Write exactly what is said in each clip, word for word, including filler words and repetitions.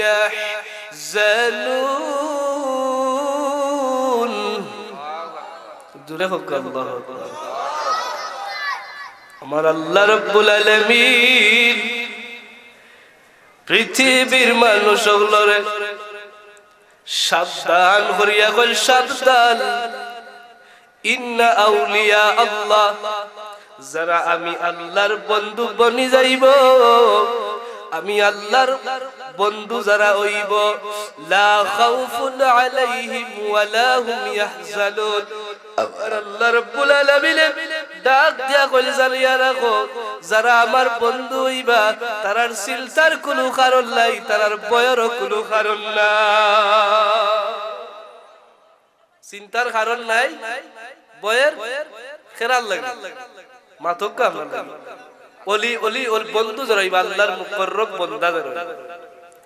يحزنون. জোরে কউক্কা, আল্লাহু আকবার। আমার আল্লাহ রাব্বুল আলামিন পৃথিবীর মানুষ অকলরে সাবধান করিয়া কইল, সাবধান। ইন্না আউলিয়া আল্লাহ, যারা আমি আল্লাহর বন্ধু বনি যাইব, আমি আল্লাহর বন্ধু যারা অইব, লা খাউফুন আলাইহিম ওয়া লা হুম ইয়াহজানুন। আমার আল্লাহ রাব্বুল আলামিনে ডাক দিয়া কইল, জানিয়া রাখো, যারা আমার বন্ধু অইবা, তারার চিন্তার কুনু কারণ নাই, তারার ভয়রও কুনু কারণ নাই। চিন্তার কারণ নাই, ভয়র কেরার লাগি। মাতউক্কা আপনারা। অলি, অলি, অলি বন্ধু যারা অইবা, আল্লাহর মুকররব বন্দা যারা অইবা।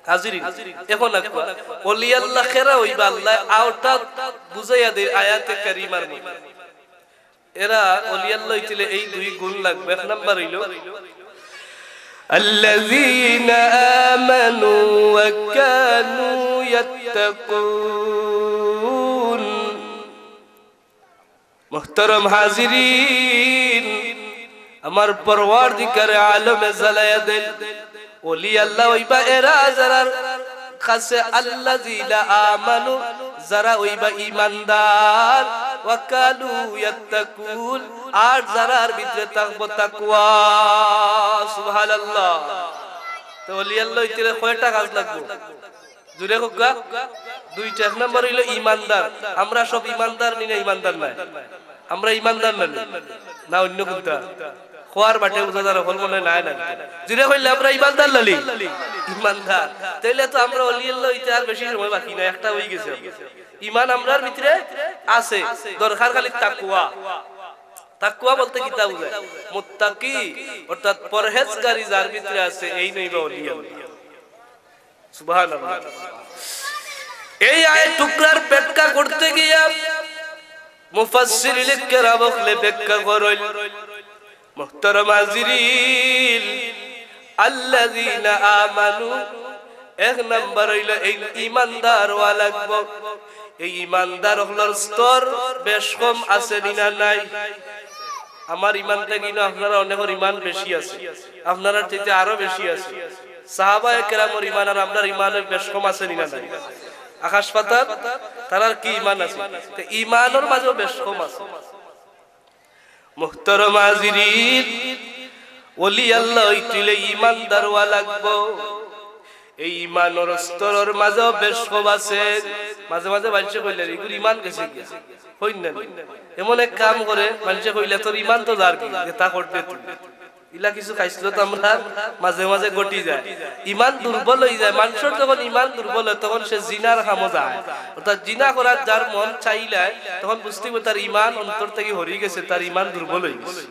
হাজিরিন, এখন আউক্কা, অলি আল্লাহ কেরা অইবা, আল্লায় আরোটা বুঝাইয়া দেইন আয়াতে কারিমার মধ্যে। এরা অলি আল্লাহ অইতে অইলে এই দুই গুণ লাগবো। এক নাম্বার অইলো, الذين آمنوا وكانوا يتقون। মুহতারাম হাজিরিন, আমার পরওয়ারদিগারে আলমে জানাইয়া দেইন, অলি আল্লাহ অইবা এরা যারার কাছে আল্লাযীনা আমানু, যারা অইবা ঈমানদার, ওয়া কানু ইয়াত্তাকুন, আর যারার ভিতরে থাকবো তাকওয়া। সুবহানাল্লাহ। তো অলি আল্লাহ অইতে অইলে কয়টা কাজ লাগবো? জোরে কউক্কা। দুইটা। এক নাম্বার অইলো ঈমানদার। আমরা সব ঈমানদার নি না, ঈমানদার নায়? আমরা ঈমানদার না নি? না অইন্য কুনটা? কওয়ার বাটে বুঝা যার, হকল মনে নায় না। জোরে কইলে আমরা ঈমানদার না নি? ঈমানদার। তাইলে তো আমরা অলি আল্লাহ অইতে আর বেশি সময় বাকি নাই, একটা অইগেছে। ঈমান আমরার ভিতরে আছে, দরকার খালি তাকওয়া। তাকওয়া বলতে কিতা বুঝায়? মুত্তাকি, অর্থাৎ পরহেজগারি যার ভিতরে আছে, এইন অইবা অলি আল্লাহ। সুবহানাল্লাহ। এই আয়াত টুকরার ব্যাখ্যা করতে গিয়া মুফাসসিরিনে কেরাম অকলে ব্যাখ্যা করইন। মুহতারাম হাজিরিন, আল্লাযীনা আমানু, এক নাম্বার অইলো এই ঈমানদার অওয়া লাগবো। এই ঈমানদার অকলর স্তর বেশ কম আছে নি না নাই? আমার ঈমান থাকি না আপনারা অনেকর ঈমান বেশি আছে, আপনারার চাইতে আরো বেশি আছে। সাহাবায়ে কেরামর ঈমান আর আমরার ঈমানর বেশ কম আছে নি না নাই? আকাশ পাতাল, তারার কি ঈমান আছে? তে ঈমানর মাঝেও বেশ কম আছে। মুহতারাম হাজিরিন, অলি আল্লাহ অইতে অইলে ঈমানদার অওয়া লাগবো। এই ঈমানর স্তরর মাঝেও বেশ কম আছে। মাঝে মাঝে মানষে কইলে, "ইগুর ঈমান গেছে গি?" কইন না নি? এমন এক কাম করে, মানষে কইলে, "তোর ঈমান তো যার গি, যেতা করতে তুই।" ইলা কিছু খাইছলত আমরার মাঝে মাঝে ঘটি যায়। ঈমান দুর্বল অইযায়। মানষর যখন ঈমান দুর্বল অয়, তখন সে জিনার কামো যায়। অর্থাৎ জিনা করার যার মন চাইলায়, তখন বুঝতে অইবো তার ঈমান অন্তর থাকি হরি গেছে, তার ঈমান দুর্বল অইগেছে।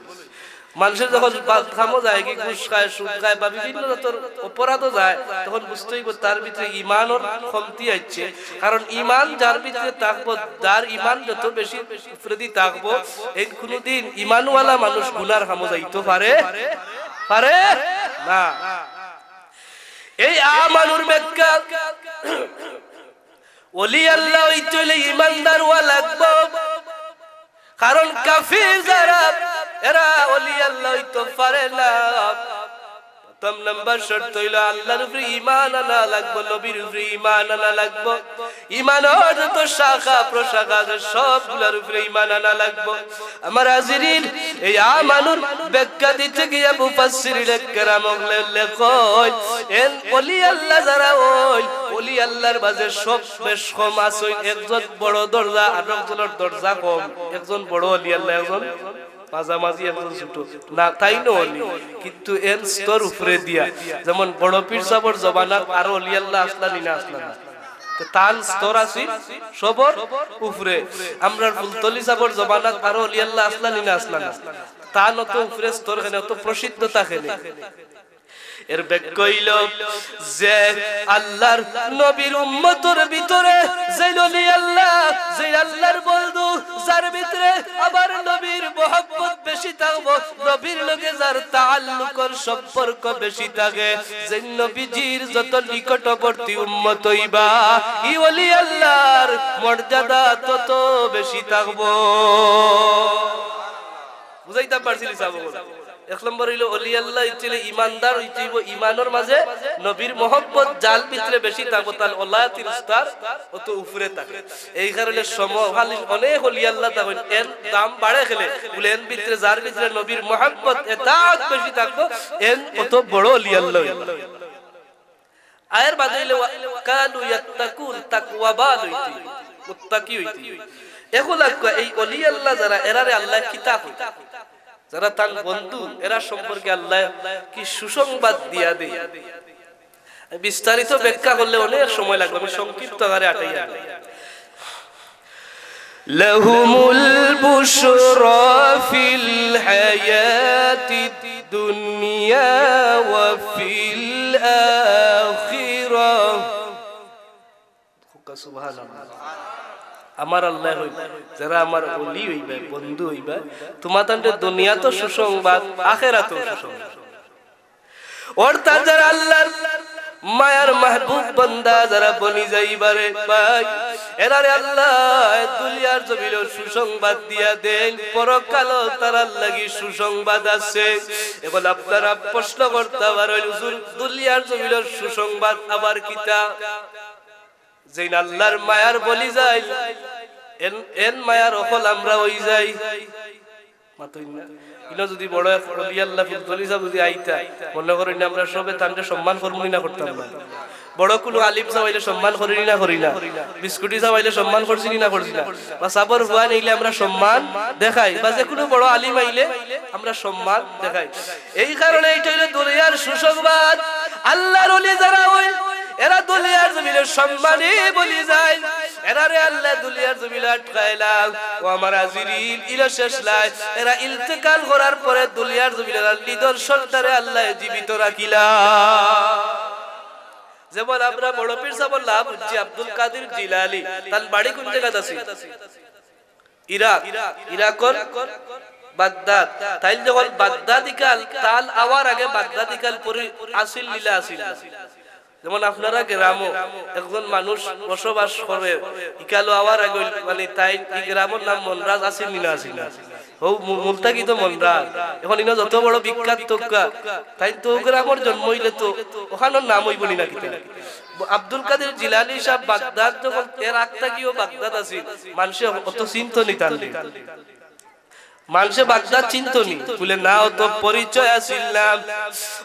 মানষে যখন বাদ কামো যায়, কি ঘুষ খায়, সুদ খায় বা বিভিন্ন জাতর অপরাধো যায়, তখন বুঝতে অইবো তার ভিতরে ঈমানর কমতি আইছে। কারণ ঈমান যার ভিতরে থাকবো, যার ঈমান যত বেশি উপরেদি থাকবো, এইন কুনুদিন ঈমানওয়ালা মানুষ গুনার কামো যাইতো পারে? পারে না। এই আমানুর ব্যাখ্যা, অলি আল্লাহ অইতে অইলে ঈমানদার অওয়া লাগবো। কারণ কাফির যারা, এরা অলি আল্লাহ অইতো পারে না। প্রথম নাম্বার শর্ত অইলো আল্লাহর উপরে ঈমান আনা লাগবো, নবীর উপরে ঈমান আনা লাগবো। ঈমানর যত শাখা প্রশাখা আছে সবগুলার উপরে ঈমান আনা লাগবো। আমার হাজিরিন, এই আমানুর ব্যাখ্যা দিতে গিয়া মুফাসসিরিনে কেরাম অকলে উল্লেখ করইন, এইন অলি আল্লাহ যারা অইন, অলি আল্লাহর মাঝে সব বেশ কম আছে, একজন বড় দরজা, আরকজনর দরজা কম, একজন বড় অলি আল্লাহ, একজন মাঝামাঝি, একজন ছোট। না, তাইন অলি, কিন্তু এইন স্তর উপরে দিয়া। যেমন বড় পীর সাবর জমানাত আরো অলি আল্লাহ আছলা নি না আছলা না? তো তান স্তর আছিল সবর উপরে। আমরার ফুলতলি সাবর জমানাত আরো অলি আল্লাহ আছলা নি না আছলা না? তান অত উপরে স্তর কেনে, অত প্রসিদ্ধতা কেনে? এর ব্যাখ্যা অইলো যে আল্লাহর নবীর উম্মতর ভিতরে যেইন অলি আল্লাহ, যেইন আল্লাহর বন্ধু, যার ভিতরে আমার নবীর মহব্বত বেশি থাকবো, নবীর লগে যার তাআল্লুকর সম্পর্ক বেশি থাকে, যেইন নবীজির যত নিকটবর্তী উম্মত অইবা, ই অলি আল্লাহর মর্যাদা তত বেশি থাকবো। বুঝাইতাম পারছি নি সাব অকল? এক নম্বর অইলো অলি আল্লাহ অইতে অইলে ইমানদার অইতে অইবো, ইমানর মাঝে নবীর মহব্বত যার ভিতরে বেশি থাকবো, তার অলায়াতির স্তর অত উপরে থাকে। এই কারণে সমকালীন অনেক অলি আল্লাহ থাকইন, এন দাম বাড়ে গেলে, বুলে এন ভিতরে, যার ভিতরে নবীর মহব্বত, এতাআত বেশি থাকবো, এন অত বড় অলি আল্লাহ অইবো। আয়ার বাদে অইলো ওয়া কানু ইয়াত্তাকুন, তাকওয়াবান অইতে, মুত্তাকি অইতে। এখন আক্কা এই অলি আল্লাহ যারা, এরারে আল্লায় কিতা কইন? যারা তান বন্ধু, এরা সম্পর্কে আল্লায় কি সুসংবাদ দিয়া দেইন? বিস্তারিত ব্যাখ্যা করলে অনেক সময় লাগবো, আমি সংক্ষিপ্ত আকারে আটাই আনি। لهم البشرى في الحياة الدنيا وفي الآخرة. সুবহানাল্লাহ। আমার আল্লায় কইন, যারা আমার অলি অইবা, বন্ধু অইবা, তুমাতানরে দুনিয়াতও সুসংবাদ, আখেরাতও সুসংবাদ। অর্থাৎ যারা আল্লাহর মায়ার মাহবুব বান্দা যারা বনি যাইবা রে ভাই, এরারে আল্লায় দুনিয়ার জমিনর সুসংবাদ দিয়া দেইন, পরকালও তারার লাগি সুসংবাদ আছে। এখন আপনারা প্রশ্ন করতা পারইন, "হুজুর, দুনিয়ার জমিনর সুসংবাদ আবার কিতা?" যেইন আল্লাহর মায়ার বলি যাই, এন, এন মায়ার অকল আমরা অই যাই। মাতইন না। ইনো যুদি বড় এক অলি আল্লাহ ফুলতলি সাব যুদি আইতা, মনো করইন না আমরা সবে তানরে সম্মান করমু নি না করতাম না? বড় কুনু আলিম সাব আইলে সম্মান করি নি না করি না? বিস্কুটি সাব আইলে সম্মান করছি নি না করছি না? বা সাবর ফুয়াইন আইলে আমরা সম্মান দেখাই, বা যে কুনু বড় আলিম আইলে আমরা সম্মান দেখাই। এই কারণে ইটা অইলো দুনিয়ার সুসংবাদ। আল্লাহর অলি যারা অইন, এরা দুনিয়ার জমিনর সম্মানী বনি যাইন। এরারে আল্লায় দুনিয়ার জমিনো আটকাইলা। ও আমার হাজিরিন, ইলা শেষ নায়। এরা ইন্তেকাল করার পরে দুনিয়ার জমিনো এরার নিদর্শনটারে আল্লায় জীবিত রাখিলা। যেমন আমরা বড় পীর সাবর নাম হুনছি আব্দুল কাদির জিলানী, তান বাড়ি কুন জাগাত আছিল? ইরাক, ইরাকর বাগদাদ। তাইন যখন বাগদাদ ইকাল, তান আওয়ার আগে বাগদাদ ইকাল পরি-, আছিল নি না আছিল না? যেমন আপনারা গ্রামো একজন মানুষ বসবাস করে, ইকালো আওয়ার আগে অইল, মানে, তাইন ই গ্রামর নাম মনরাজ আছিল নি না আছিল না? হউ মু-, মুলতাকি তো মনরাজ। এখন ইনো যত বড় বিখ্যাত তক্কা, তাইন তো অউ গ্রামর জন্ম অইলে তো অখানর নাম অইবো নি না কিতা? আব্দুল কাদির জিলানী সাব বাগদাদ যখন, এর আগ থাকিও বাগদাদ আছিল, মানষে অত চিনতো নি তানরে। মানষে বাগদাদ চিনতো নি, বুলে না, অত পরিচয় আছিল না।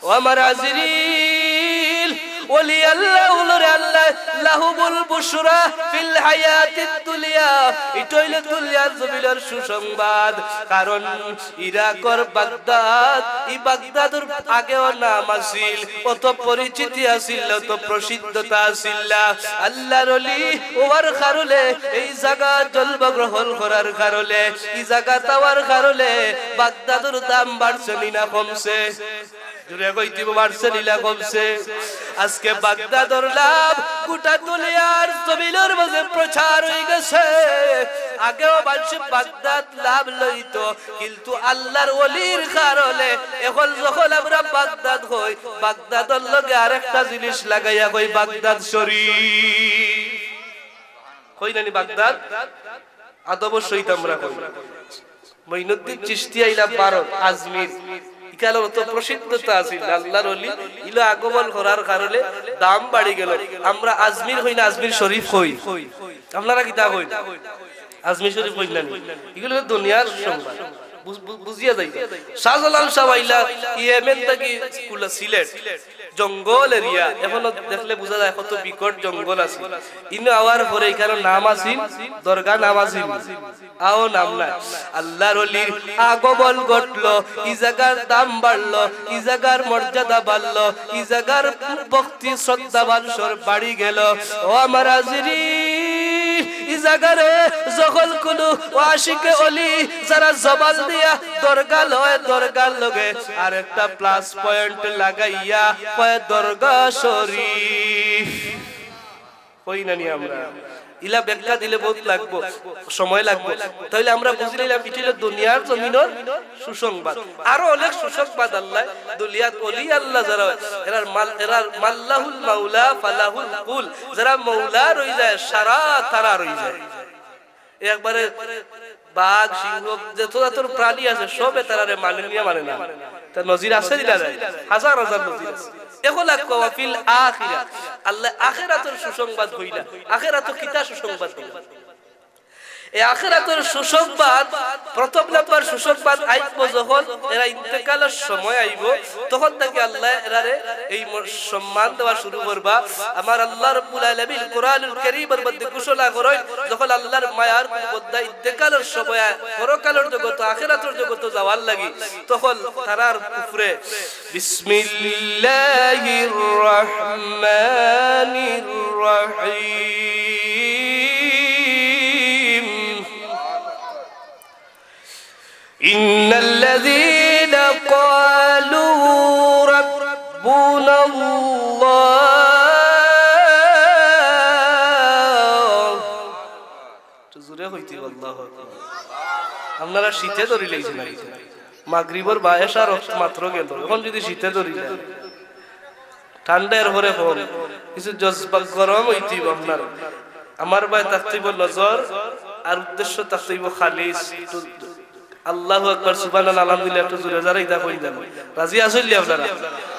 ও আমার হাজিরিন, অলি আল্লাহ অকলরে আল্লায় লাহুমুল বুশরা ফিল হায়াতিদ দুনিয়া, ইটা অইলো দুনিয়ার জমিনর সুসংবাদ। কারণ ইরাকর বাগদাদ, ই বাগদাদর আগেও নাম আছিল, অত পরিচিতি আছিল, অত প্রসিদ্ধতা আছিল না। আল্লাহর অলি অওয়ার কারণে, এই জাগাত জন্মগ্রহণ করার কারণে, ই জাগাত আওয়ার কারণে বাগদাদর দাম বাড়ছে নি না কমছে? জোরে কইতা অইবো, বাড়ছে নি না কমছে? আজকে বাগদাদর লাভ গোটা দুনিয়ার জমিনর মাঝে প্রচার অই গেছে। আগেও মানষে বাগদাদ লাভ লইতো, কিন্তু আল্লাহর অলির কারণে এখন যখন আমরা বাগদাদ কই, বাগদাদর লগে আরেকটা জিনিস লাগাইয়া কই, বাগদাদ শরীফ। কই না নি বাগদাদ? আদবর সহিত আমরা কই। মঈনুদ্দিন চিশতি আইলা ভারত, আজমির। ইকালো অত প্রসিদ্ধতা আছিল, আল্লাহর অলি ইলা আগমন করার কারণে দাম বাড়ি গেল। আমরা আজমির কই না, আজমির শরীফ কই? আপনারা কিতা কইন? আজমির শরীফ কইন না নি? ইগুলো তো দুনিয়ার সংবাদ। বুঝ-, বু-, বুঝিয়া যাইবা। শাহজালাল সাব আইলা ইয়েমেন থাকি কুলা সিলেট। জঙ্গল এরিয়া, এখনো দেখলে বুঝা যায় কত বিকট জঙ্গল আছে। ইনো আওয়ার পরে ইখানর নাম আছিল, দরগা নাম আছিল, আও নাম নাই। আল্লাহর অলির আগমন ঘটলো, ই জাগার দাম বাড়লো, ই জাগার মর্যাদা বাড়লো, ই জাগার ভক্তি শ্রদ্ধা বান সর বাড়ি গেল। ও আমার হাজিরিন, জাগারে যখন কুনু আশিকে অলি যারা জবান দিয়া দরগা লয়, দরগার লগে আরেকটা প্লাস পয়েন্ট লাগাইয়া কয় দরগা শরীফ। কই না নি আমরা? ইলা ব্যাখ্যা দিলে বউত লাগবো, সময় লাগবো। তাইলে আমরা বুঝি লাইলাম, ইটা অইলো দুনিয়ার জমিনর সুসংবাদ। আরো অনেক সুসংবাদ আল্লাহ দুনিয়াত অলি আল্লাহ যারা, এরার মাল-, এরার মাল্লাহুল মাওলা ফালাহুল কুল, যারা মৌলা রই যায়, সারা তারা রই যায়। একবারে বাঘ, সিংহ, যত জাতর প্রাণী আছে, সবে তারারে মানে নিয়া মানে না। তা নজির আছে দিলা যায়, হাজার হাজার নজির আছে। এখন আক্কা ওয়াফিল আখিরা, আল্লাহ আখেরাতর সুসংবাদ কইলা, আখেরাতো কিতা সুসংবাদ দিলা? এই আখেরাতর সুসংবাদ, প্রথম নাম্বার সুসংবাদ আইবো যখন এরা ইন্তেকালর সময় আইবো, তখন থাকি আল্লাহ এরারে এই ম-, সম্মান দেওয়া শুরু করবা। আমার আল্লাহ রাব্বুল আলামিন কোরআনুল কারীমর মধ্যে ঘোষণা করইন, যখন আল্লাহর মায়ার কুনু বন্দা ইন্তেকালর সময় আয়, পরকালর জগত, আখেরাতর জগত যাওয়ার লাগি, তখন তারার উপরে বিসমিল্লাহির রহমানির রহিম। إن الذين قالوا ربنا الله। একটু জোরে কইতে, আল্লাহু আকবার। আপনারা শীতে ধরিলাইছেন নাকি? মাগরিবর বা এশার ওয়াক্ত মাত্র গেল, এখন যদি শীতে ধরিলা, ঠান্ডা এর পরে কম, কিছু জজবা গরম অইতে অইবো আপনার। আমার বায় থাকতে অইবো নজর, আর উদ্দেশ্য থাকতে অইবো খালিস। একটু আল্লাহু আকবার, সুবহানাল্লাহ, আলহামদুলিল্লাহ, একটু জোরে যারা ইতা কইন জানো। রাজি আছইন নি আপনারা?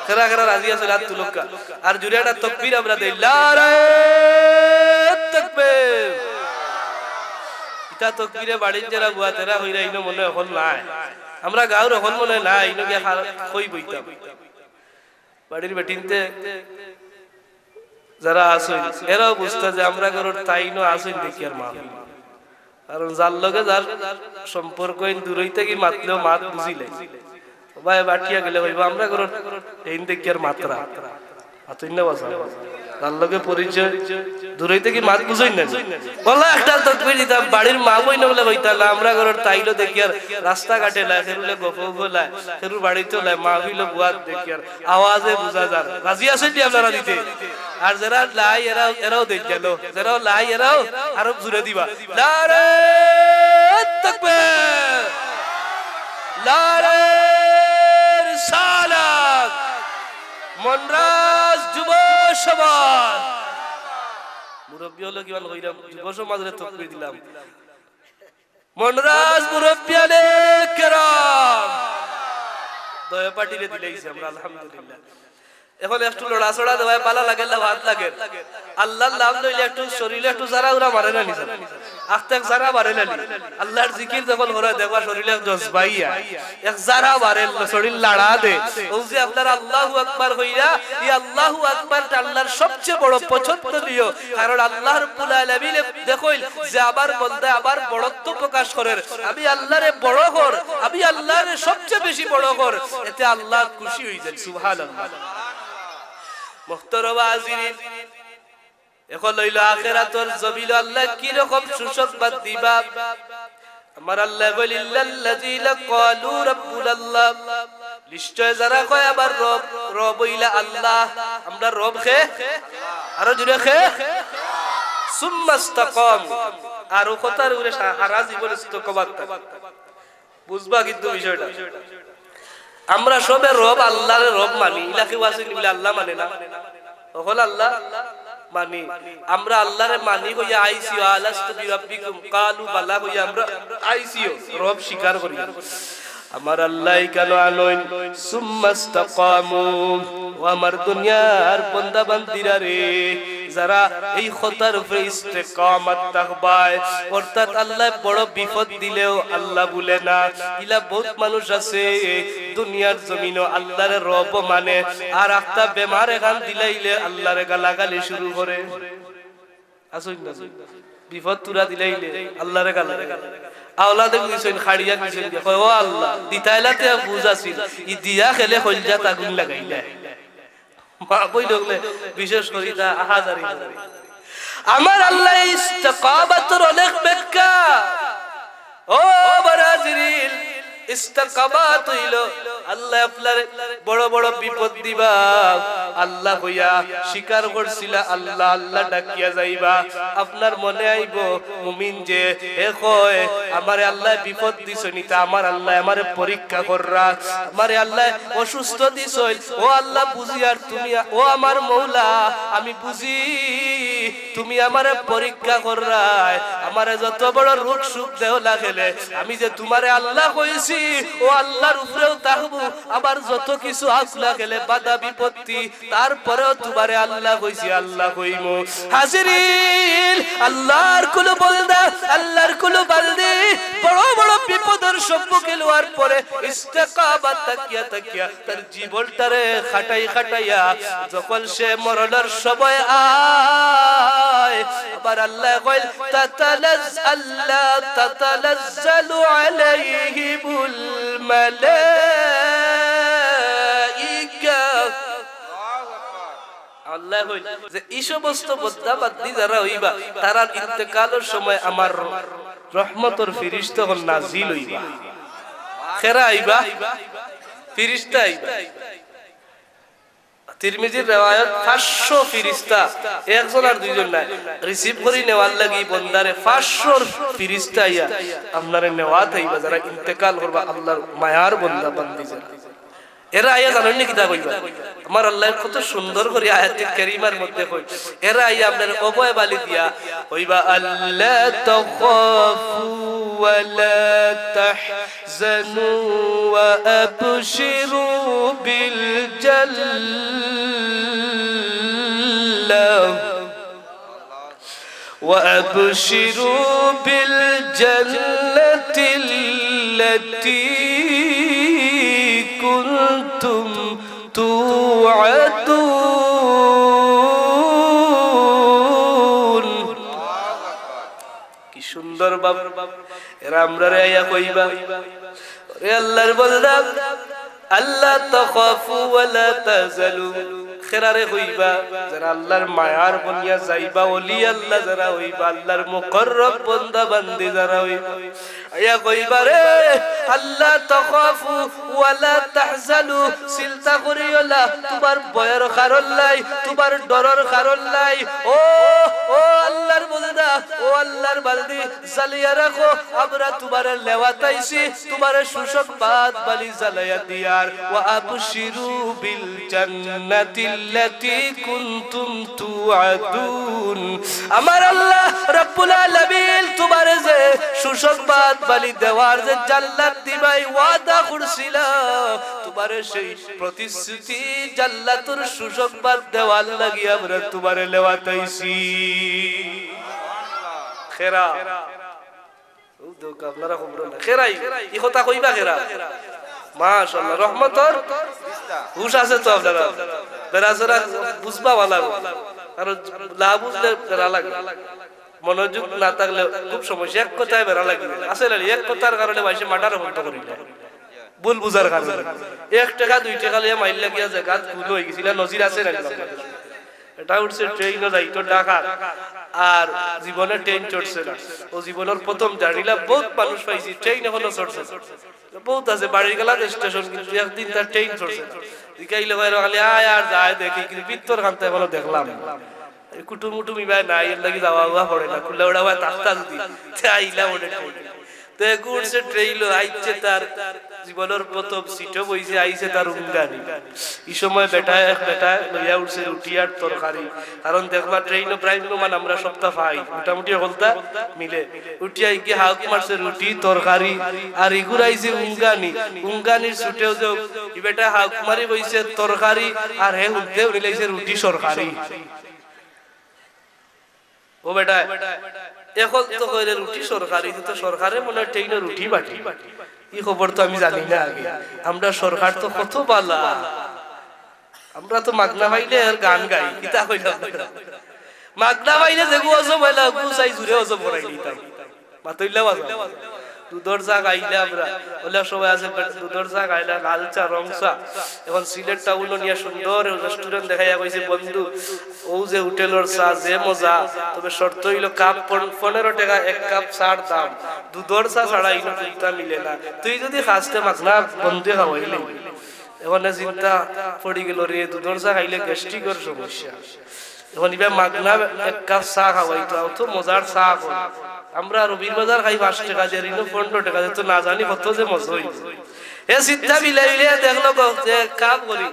কেরা কেরা রাজি আছইন, হাত তুলউক্কা। আর জোরে একটা তকবীর আমরা দেই, নারায়ে তাকবীর। ইতা তকবীরে বাড়ির যারা বুয়া তেরা কইরা ইনো মনে অখন নাই। আমরা গাঁওর অখন মনে নাই, ইনো গিয়া খা-, কই বইতাম। বাড়ির বেটিন্তে যারা আছইন, এরাও বুঝতা যে আমরার ঘরর তাইনও আছইন দেখিয়ার মাহফিল। কারণ যার লগে যার সম্পর্ক, ইন দূরই থাকি মাতলেও মাত বুঝিলে। ও ভাই, বাটিয়া গেলে কইবো, "আমরার ঘরর এইন দেখিয়ার মাতরা।" মাতইন না বাসা। যার লগে পরিচয়, দূরই থাকি মাত বুঝইন না। ওলা একটা তকবীর দিতাম, বাড়ির মা বইন অকলে কইতা, "না, আমরার ঘরর তাইনও দেখিয়ার রাস্তাঘাটে লায়, কেরুলে গফ গফ লায়, কেরুর বাড়িত লায়, মাহফিলো বুয়াত দেখিয়ার।" আওয়াজে বুঝা যার। রাজি আছইন নি আপনারা দিতে? আর যেরা নাই, এরাও, এরাও দেই গেল। যেরাও নাই, এরাও আরো জোরে দিবা। নারায়ে তাকবীর! নারায়ে রিসালাত! মনরাজ যুব সমাজ। মুরব্বি অকলরে কিমান কইরাম, যুব সমাজরে তকবীর দিলাম। মনরাজ মুরব্বিয়ানে কেরাম। দয়া পার্টিরে দিলাইছি আমরা, আলহামদুলিল্লাহ। এখন একটু লড়াচড়া দেওয়ায় ভালা লাগে, লাভাত লাগে। আল্লাহর নাম লইলে একটু শরীরে একটু জারা উরা মারে না নি? আখতে এক জারা মারে না নি? আল্লাহর জিকির যখন করে দেখবা শরীরে এক জজবাইয়া, এক জারা মারে, শরীর লাড়া দে। ও যে আপনারা আল্লাহু আকবার কইরা, এই আল্লাহু আকবারটা আল্লাহর সবচেয়ে বড় পছন্দনীয়, কারণ আল্লাহ রাব্বুল আলামিনে দেখইন যে আমার বন্দায় আমার বড়ত্ব প্রকাশ করের, আমি আল্লাহরে বড় কর, আমি আল্লাহরে সবচেয়ে বেশি বড় কর, এতে আল্লাহ খুশি অইযাইন। সুবহানাল্লাহ। মুহতারাম হাজিরিন, এখন অইলো আখেরাতর জমিনো আল্লাহ কি রকম সুসংবাদ দিবা। আমার আল্লাহ বলে, "ইল্লাল্লাযীনা ক্বালু রাব্বুনাল্লাহ।" নিশ্চয় যারা কয়, "আমার রব, রব অইলা আল্লাহ।" আমরার রব কে? আরো জোরে কে? সুম্মাস্তাকামু। আর অউ কথার উপরে সা-, সারা জীবন ইস্তেকামাত থাকে। বুঝবা কিন্তু বিষয়টা। আমরা সবে রব আল্লাহরে রব মানি, ইলা কেউ আছে নি বলে আল্লাহ মানে না? অকল আল্লাহ মানি। আমরা আল্লাহরে মানি কইয়া আইসিও, "আলাস্তু বিরাব্বিকুম?" ক্বালু বালা কইয়া আমরা আইসিও, রব স্বীকার করি। আমার আল্লাহ কেন আনইন? সুম্মাস্তাকামু। ও আমার দুনিয়ার বন্দা বান্দিরা রে, যারা এই কথার উপরে ইস্তেকামাত থাকবায়, অর্থাৎ আল্লাহ বড় বিপদ দিলেও আল্লাহ ভুলে না। ইলা বহুত মানুষ আছে, দুনিয়ার জমিনো আল্লাহরে রব মানে, আর আখতা বেমার এখান দিলাইলে আল্লাহরে গালাগালি শুরু করে। আছইন না? বিপদ তুরা দিলাইলে আল্লাহরে গালাগালি। আওলাদে কইছইন, খাড়িয়া কইছইন, কয়, "ও আল্লাহ, দিতাইলাতে বুঝ আছিল, ই দিয়া খেলে কইলজাত আগুন লাগাইলা।" মা বইন অকলে বিশেষ করি তা আহাজারি করে। আমার আল্লাহ ইস্তেকামাতর অনেক ব্যাখ্যা। ও বরাজিরিল, ইস্তেকামাত অইলো আল্লাহ আপনার বড় বড় বিপদ দিবা। আল্লাহ কইয়া স্বীকার করছিলা, আল্লাহ আল্লাহ ডাকিয়া যাইবা। আপনার মনে আইবো মুমিন যে হে কয়, আমারে আল্লাহ বিপদ দিছইন, ইতা আমার আল্লাহ আমারে পরীক্ষা কররা, আমারে আল্লাহ অসুস্থ দিছইন। ও আল্লাহ বুঝি আর তুমি, ও আমার মৌলা, আমি বুঝি তুমি আমারে পরীক্ষা কররায়, আমারে যত বড় রোগ সুখ দেও না কেনে, আমি যে তুমারে আল্লাহ কইছি, ও আল্লাহর উপরেও থাকবো, আবার যত কিছু আউক না কেনে, বাধা বিপত্তি, তারপরেও তুমারে আল্লাহ কইছি, আল্লাহ কইমু। হাজিরিন, আল্লাহর কুনু বন্দা, আল্লাহর কুনু বান্দি বড় বড় বিপদর সম্মুখীন অওয়ার পরে ইস্তেকামাত থাকিয়া থাকিয়া তার জীবনটারে খাটাই খাটাইয়া যখন সে মরণর সময় আয়, আবার আল্লাহ কইল, "তাতানাজ-, আল্লা তাতানাজ্জালু আলাইহিমুল মালাইকা।" আল্লাহ কইল যে ই সমস্ত বন্দা বান্দি যারা অইবা, তারার ইন্তেকালর সময় আমার রহমতর ফিরিস্তা অকল নাজিল অইবা। কেরা আইবা? ফিরিস্তা আইবা। তিরমিজির রেওয়ায়ত, পাঁচশো ফিরিস্তা, একজন আর দুইজন নায়, receive করি নেওয়ার লাগি বন্দারে পাঁচশো ফিরিস্তা আইয়া আপনারে নেওয়াত আইবা, যারা ইন্তেকাল করবা, আল্লাহর মায়ার বন্দা বান্দি যারা। এরা আইয়া জানইন নি কিতা কইবা? আমার আল্লাহ কত সুন্দর করি আয়াতে কারিমার মধ্যে কই, এরা আইয়া আপনারে অভয় বালি দিয়া কইবা, "আল্লা তাখাফু ওয়া লা তাহজানু ওয়া আবশিরু বিল জান্নাহ।" وأبشروا بالجنة التي كنتم توعدون। কি সুন্দর ভাব। এরা আমরারে আইয়া কইবা, "রে আল্লাহর বন্দা, আল্লা তাখাফু ওয়া লা তাহজানু।" কেরারে কইবা, যারা আল্লাহর মায়ার বনিয়া যাইবা, ওলি আল্লাহ যারা অইবা, আল্লাহর মুকররব বন্দা বান্দি যারা অইবা, আইয়া কইবা, "রে, আল্লা তাখাফু ওয়া লা তাহজানু, চিন্তা করিও না, তুমার ভয়র কারণ নাই, তুমার ডরর কারণ নাই।" ও, ও আল্লাহর বন্দা, ও আল্লাহর বান্দি, জানিয়া রাখো, আমরা তুমারে নেওয়াত আইছি, তুমারে সুসংবাদ বালি জানাইয়া দিয়ার। ওয়া আবশিরু বিল জান্নাতিল্লাতি কুনতুম তুআদুন। আমার আল্লাহ রাব্বুল আলামিন তুমারে যে সুসংবাদ বালি দেওয়ার যে জান্নাত দিবায় ওয়াদা করছিলা, তুমারে সেই প্রতিশ্রুতি জান্নাতর সুসংবাদ দেওয়ার লাগি আমরা তুমারে নেওয়াত আইছি। কেরা। ও দোকা আপনারা খবর না। কেরাই, ই কথা কইবা কেরা? মাশাআল্লাহ, রহমতর হুশ আছে তো আপনারা। বেড়াছেড়া বুঝবা ভালা। কারণ না বুঝলে বেড়া লাগে। মনোযোগ না থাকলে খুব সমস্যা। এক কথায় বেড়া লাগে। আছে না, এক কথার কারণে মাইনষে মার্ডার বন্ধ করি না। ভুল বুঝার কারণে। এক টেকা, দুই টেকা লইয়া মাইর লাগিয়া জাগাত খুন অই গেছিল, নজির আছে না? এটা উঠছে ট্রেইনো যাইতো ঢাকা, আর জীবনে ট্রেইন চড়ছে না। ও জীবনর প্রথম জার্নিলা বহুত মানুষ পাইছি, ট্রেইন এখনো চড়ছে না। বহুত আছে বাড়ির গেলা স্টেশন, কিন্তু একদিন তার ট্রেইন চড়ছে না। জিকাইলে কয়, "খালি আয় আর যায় দেখি, কিন্তু ভিতর খানতা এখনো দেখলাম না।" এই কুটুম উটুম ইবায় নাই, এর লাগি যাওয়া আওয়া পড়ে না। খুললে ওরা ভাই তাস্তা যদি, তে আইলা ওরে ট্রেইন। তে ঘুরছে ট্রেইনও, আইছে তার জীবনর প্রথম সিটও বইছে, আইছে তার উঙ্গানি। ই সময় বেটায়, এক বেটায় লইয়া উঠছে রুটি আর তরকারি। কারণ দেখবা ট্রেইনও প্রায় প্রমাণ আমরা সপ্তাহ পাই, মোটামুটি হকলতা মিলে। উঠিয়া ইগিয়ে হাউক মারছে রুটি, তরকারি, আর ইগুর আইছে উঙ্গানি। উঙ্গানির ছুটেও যে ই বেটায় হাউক মারি বইছে তরকারি, আর হে হুনতে হুনিলাইছে রুটি সরকারি। ও বেটায়, এখন তো কইরে রুটি সরকারি, কিন্তু সরকারে মনে হয় ট্রেইনও রুটি বাটি। ই খবর তো আমি জানি না আগে। আমরা সরকার তো কত বালা। আমরা তো মাগনা পাইলে আর গান গাই, কিতা কইলাম? মাগনা পাইলে যেগু অজব অইলা, ওগু চাই জুরে অজব করাই নিতাম। মাতইল্লা বাজা। দুধর চা খাইলে আমরা, অনেক সময় আছে দুধর চা খাইলে লাল চা, রং চা। এখন সিলেট টাউনো নিয়া সুন্দর রেস্টুরেন্ট দেখাইয়া কইছে, "বন্ধু, অউ যে হোটেলর চা যে মজা, তবে শর্ত অইলো কাপ পন-, পনেরো টেকা এক কাপ চা'র দাম, দুধর চা ছাড়া ইনো কুন্তা মিলে না। তুই যুদি খাস তে মাগনা বন্ধুয়ে খাওয়াইলে।" এখন এ চিন্তা পড়ি গেল রে, দুধর চা খাইলে গ্যাস্ট্রিকর সমস্যা। এখন ইবা মাগনা এক কাপ চা খাওয়াইতো, অত মজার চা কই। আমরা রবির বাজার খাই পাঁচ টেকা দি, আর ইনো পনেরো টেকা দি, তো না জানি কত যে মজা অইবো। এ চিন্তা মিলাইলে দেখলো গো, যে কাম করি,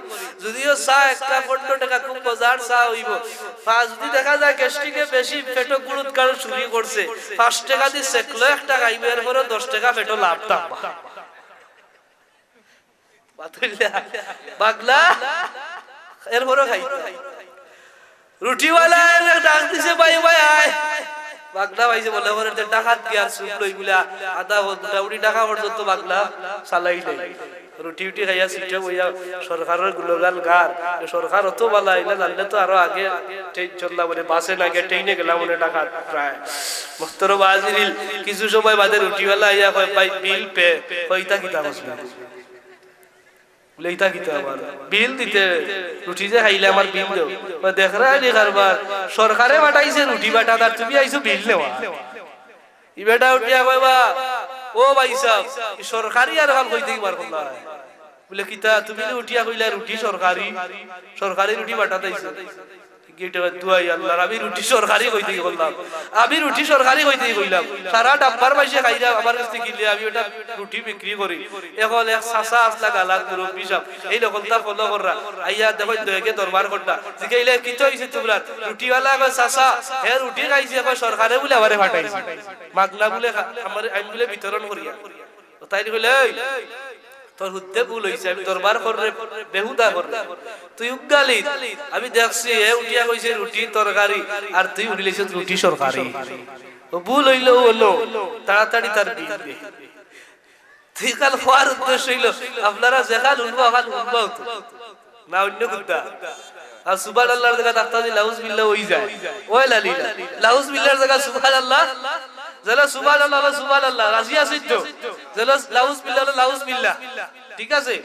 যুদিও চা একটা পনেরো টেকা খুব মজার চা অইবো, পা-, যুদি দেখা যায় গ্যাস্ট্রিকে বেশি পেটো গুড়ুত কারণ শুরু করছে, পাঁচ টেকা দি সেকলো একটা খাইবো, এরপরে দশ টেকা পেটো লাভ থাকবা। বাতুল্লা, বাগলা, এরপরে খাইতো। রুটিওয়ালা এর ডাক দিছে, "ভাই, ভাই, আয়।" বাগলা পাইছে বলে, "ওরে, তে ডাকাত গিয়ার চুপ লই," বুলে, আধা মোটামুটি ঢাকা পর্যন্ত বাগলা চালাই নাই। রুটি উটি খাইয়া সিটে বইয়া সরকারর গুণগান গার। এ সরকার অত বালা, ইলা জানলে তো আরো আগে ট্রেন চললা বলে, বাসে না গিয়া ট্রেনে গেলাম মনে ঢাকা প্রায়। মোহতরম হাজিরিন, কিছু সময় বাদে রুটিওয়ালা আইয়া কয়, "ভাই, বিল পে।" কয়, "ইতা কিতা কস?" বুলে, "ইতা কিতা আবার? বিল দিতে, রুটি যে খাইলে আমার বিল দেও।" কয়, "দেখরায় নি কারবার, সরকারে পাঠাইছে রুটি বাটাত, আর তুমি আইছো বিল নেওয়া।" ই বেটা উঠিয়া কয়, "বা, ও ভাইসাব, ই সরকারি আর অখান কই থাকি বার করলা?" বুলে, "কিতা, তুমি নি উঠিয়া কইলা রুটি সরকারি, সরকারি রুটি বাটাত আইছো?" গেটে কয়, "দুয়াই আল্লাহর, আমি রুটি সরকারি কই থাকি করলাম, আমি রুটি সরকারি কই থাকি কইলাম, সারা ডাব্বার মাইনষে খাইরা আমার গেছ থাকি কিনলে, আমি ওটা রুটি বিক্রি করি।" এখন এক চাচা আছলা গালাত মুরব্বি সাব, এই লোকটা ফলো কররা, আইয়া দেখইন দয়েকে দরবার কররা, জিগাইলে, "কিতা অইছে তুমরার?" রুটিওয়ালা কয়, "চাচা, হে রুটি খাইছে, কয় সরকারে বুলে আমারে পাঠাইছে, মাগনা বুলে খা-, আমারে, আমি বুলে বিতরণ করিয়ার।" ও তাইন কইলে, "এই, তোর হুদ্দে ভুল অইছে, আমি দরবার কররে, বেহুদা কররে। তুই উগালি, আমি দেখছি, হে উঠিয়া কইছে রুটি তরকারি, আর তুই উঠিলাইছস রুটি সরকারি। ও ভুল অইলো, অইলো, তাড়াতাড়ি তার বিল দে।" তুই কাল খোয়ার উদ্দেশ্য অইলো, আপনারা যেখান হুনবা, অখান হুনবাও তো। না অইন্য কুন্তা? আর সুবহানাল্লাহর জাগাত আখতা দি লাউজুবিল্লাহ অই যায়। ওই লালিলা, লাউজুবিল্লাহর জাগাত সুবহানাল্লাহ, যেলা সুবহানাল্লাহ, যেলা সুবহানাল্লাহ, রাজি আছইন তো? যেলা লাউজুবিল্লাহ, লাউজুবিল্লাহ। ঠিক আছে?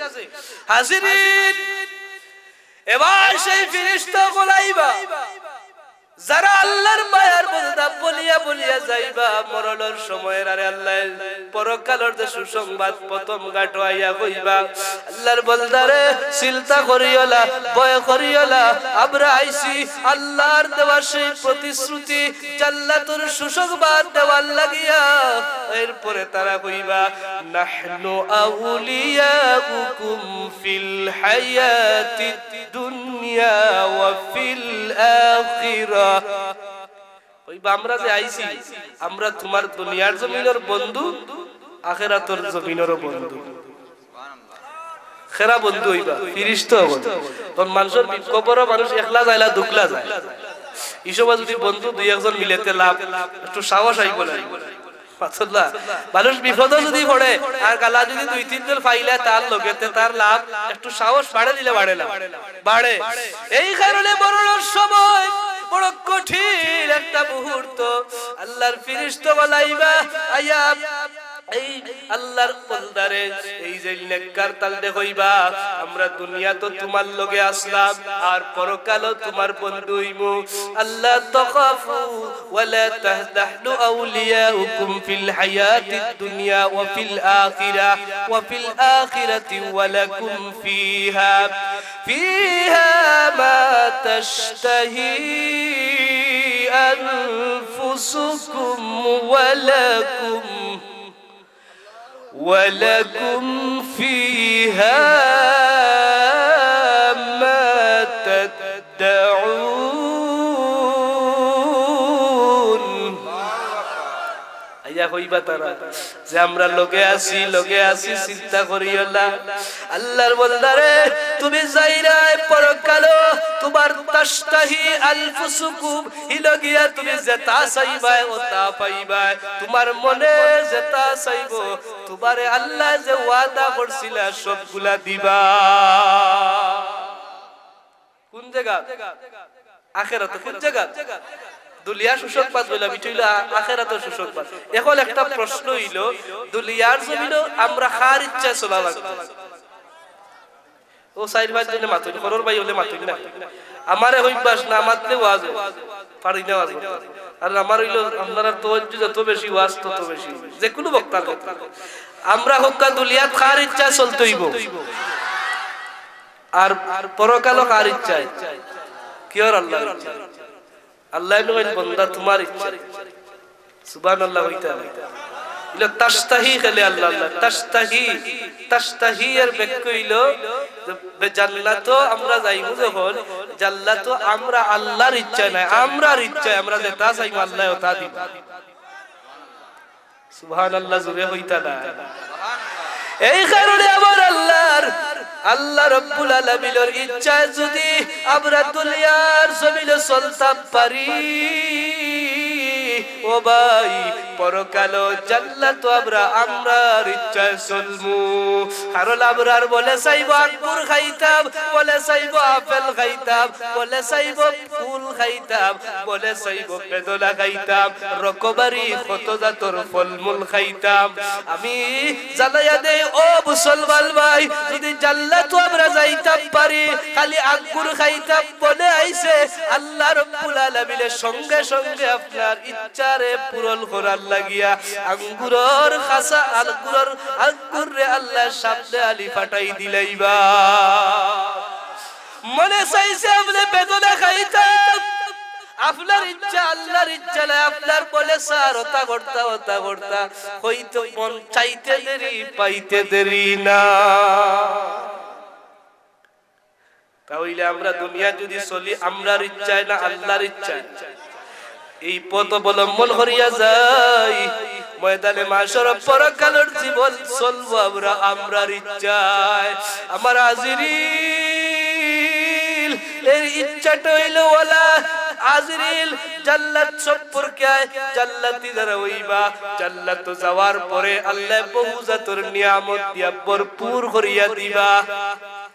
হাজিরিন, এবার সেই ফিরিস্তা অকল আইবা। যারা আল্লাহর মায়ার বন্দা বলিয়া বলিয়া যাইবা, মরণর সময় আরে আল্লাহ পরকালর যে সুসংবাদ প্রথম ঘাটো আইয়া কইবা, "আল্লাহর বন্দারে, চিন্তা করিও না, ভয় করিও না, আমরা আইছি আল্লাহর দেওয়া সেই প্রতিশ্রুতি জান্নাতুর সুসংবাদ দেওয়ার লাগিয়া।" এরপরে তারা কইবা, "নাহনু আউলিয়াউকুম ফিল হায়াতিদ দুনিয়া ওয়া ফিল আখিরাহ।" কইবা, "আমরা যে আইছি, আমরা তুমার দুনিয়ার জমিনর বন্ধু, আখেরাতর জমিনরও বন্ধু।" কেরা বন্ধু অইবা? ফিরিস্তা অকল। কারণ মানষর বি-, কবরো মানুষ একলা যায় না, দুকলা যায়। ই সময় যুদি বন্ধু দুই একজন মিলে তে লাভ, একটু সাহস আইবো না? মাতুল্লাহ, মানুষ বিপদো যুদি পড়ে আর গালা যুদি দুই তিনজন পাইলে তার লগে, তে তার লাভ একটু সাহস বাড়ে দিলে বাড়ে না? বাড়ে। এই কারণে মরণর সময় বড় কঠিন একটা মুহূর্ত। আল্লাহর ফিরিস্তা বলাইবা, আইয়া এই আল্লাহর বন্দারে, এই যে নেককার তালরে কইবা, "আমরা দুনিয়াত তুমার লগে আছলাম, আর পরকালও তুমার বন্ধু অইমু। আল্লা তাখাফু ওয়া লা তাহজানু, নাহনু আউলিয়াউকুম ফিল হায়াতিদ দুনিয়া ওয়া ফিল আখিরাহ, ওয়া ফিল আখিরাতি ওয়া লাকুম ফিহা, ফিহা মা তাশতাহি আনফুসুকুম ওয়া লাকুম, ওয়া লাকুম ফিহা মা তাদ্দাউন।" আইয়া কইবা তারা যে, "আমরা লগে আছি, লগে আছি, চিন্তা করিও না।" আল্লাহর বন্দারে, তুমি যাইরায় পরকালো, তুমার তাশতাহি আনফুসুকুম, হিলো গিয়া তুমি যেতা চাইবায়, ওতা পাইবায়। তুমার মনে যেতা চাইবো, তুমারে আল্লায় যে ওয়াদা করছিলা, সবগুলা দিবা। কোন জাগাত? আখেরাতো। কোন জাগাত? দুনিয়ার সুসংবাদ কইলাম, ইটা অইলো আ-, আখেরাতর সুসংবাদ। এখন একটা প্রশ্ন অইলো, দুনিয়ার জমিনো আমরা কার ইচ্ছায় চলা লাগবো? অউ চাইর পাঁচ জনে মাতইন, ঘরর ভাই অকলে মাতইন না। আমারে অভ্যাস না মাতলে ওয়াজ অয়, পারি না ওয়াজ করতে। আর আমার অইলো, আপনারার তাওয়াজ্জু যত বেশি, ওয়াজ তত বেশি, যেকুনু বক্তার ক্ষেত্রে। আমরা কউক্কা দুনিয়াত কার ইচ্ছায় চলতে অইবো, আর পরকালো কার ইচ্ছায়? কিওর? আল্লার ইচ্ছায়। আল্লায় নু কইন, "বন্দা, তুমার ইচ্ছা।" সুবহানাল্লাহ অইতা না। ইলা তাশতাহি খেলে আল্লাহ, আল্লাহ। তাশতাহি, তাশতাহি এর ব্যাখ্যা অইলো যে বে-, জান্নাতো আমরা যাইমু যখন, জান্নাতো আমরা আল্লার ইচ্ছায় নায়, আমরার ইচ্ছায় আমরা যেটা চাইমু আল্লায় ওটা দিবা। সুবহানাল্লাহ, জোরে অইতা না। এই কারণে আমার আল্লার, আল্লাহ রব্বুল আলামিনর ইচ্ছায় যুদি আমরা দুনিয়ার জমিনো চলতাম পারি, ও ভাই, পরকালো জান্নাতো আমরা আমরার ইচ্ছায় চলমু। কারণ আমরার মনে চাইবো আঙ্গুর খাইতাম, মনে চাইবো আপেল খাইতাম, মনে চাইবো কুল খাইতাম, মনে চাইবো বেদনা খাইতাম, রকমারি কত জাতর ফলমূল খাইতাম। আমি জানাইয়া দেই, ও মুসলমান ভাই, যুদি জান্নাতো আমরা যাইতাম পারি, খালি আঙ্গুর খাইতাম মনে আইছে, আল্লাহ রব্বুল আলামিনে সঙ্গে সঙ্গে আপনার ইচ্ছারে পূরণ করার লাগিয়া আঙ্গুরর খাসা, আঙ্গুরর, আঙ্গুররে আল্লায় সামনে আনি পাঠাই দিলাইবা। মনে চাইছে আপনে বেদনা খাইতা, আপনার ইচ্ছা আল্লার ইচ্ছা নায়, আপনার মনে চার অতা করতা, অতা করতা, অইতো মন চাইতে দেরি, পাইতে দেরি না। তা অইলে আমরা দুনিয়াত যুদি চলি আমরার ইচ্ছায় না আল্লার ইচ্ছায়, এই পথ অবলম্বন করিয়া যাই, ময়দানে মাশর পরকালর জীবন চলবো আমরা আমরার ইচ্ছায়। আমার আজরিল, এর ইচ্ছাটা অইলো ওলা আজরিল, জান্নাত সম্পর্কে আয়, জান্নাতি যারা অইবা, জান্নাতো যাওয়ার পরে আল্লায় বহু জাতর নিয়ামত দিয়া ভরপুর করিয়া দিবা।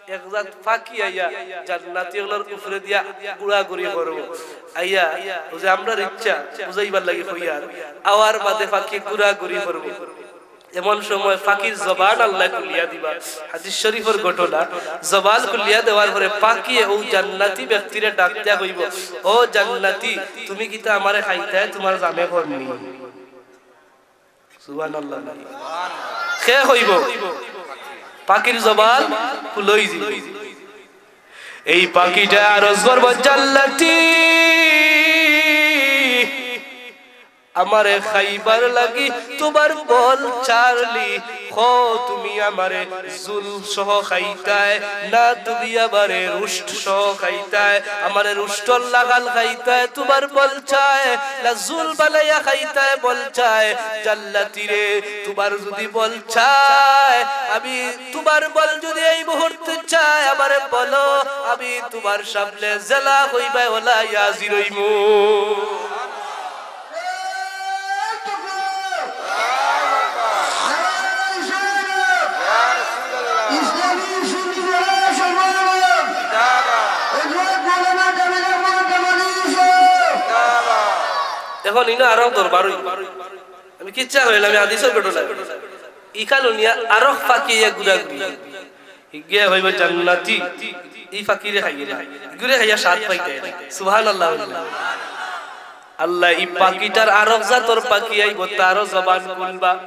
এক জাত পাখি আইয়া জান্নাতি অকলর উপরে দিয়া ঘুরাঘুরি করবো। আইয়া, অউ যে আমরার ইচ্ছা বুঝাইবার লাগি কইয়ার, আওয়ার বাদে পাখি ঘুরাঘুরি করবো। এমন সময় পাখির জবান আল্লায় খুলিয়া দিবা। হাদিস শরীফর ঘটনা, জবান খুলিয়া দেওয়ার পরে পাখিয়ে অউ জান্নাতি ব্যক্তিরে ডাক দিয়া কইবো, "ও জান্নাতি, তুমি কিতা আমারে খাইতায়, তুমার জানে করনি?" সুবহানাল্লাহ। কে কইবো? পাখির জবান খুলই যিবো। এই পাখিটা আরজ করবো, "জান্নাতি, আমারে খাইবার লাগি তুমার বল চারলি, কও তুমি আমারে জুল সহ খাইতায়, না তুমি আমারে রুস্ট সহ খাইতায়, আমারে রুস্টর লাখান খাইতায়, তুমার বল চায়, না জুল বানাইয়া খাইতায়, বল চায়।" জান্নাতি রে, তুমার যুদি বল চায়, আমি তুমার বল যুদি এই মুহূর্তে চায়, আমারে বলো, আমি তুমার সামনে যেলা কইবায় ওলা হাজির অইমু। এখন ইনো আরো দরবার অইবো। আমি কিচ্ছা কইলাম, আমি হাদিসর ঘটনা। ইখান নিয়া আরো পাখি ইয়া ঘুরাঘুরি। হিগিয়া কইবো জান্নাতি, ই পাখিরে খাইও না, ইগুরে খাইয়া স্বাদ পাইতায় না। সুবহানাল্লাহ। আল্লাহ, ই পাখিটার আরক জাতর পাখি আইবো, তারও জবান খুলবা।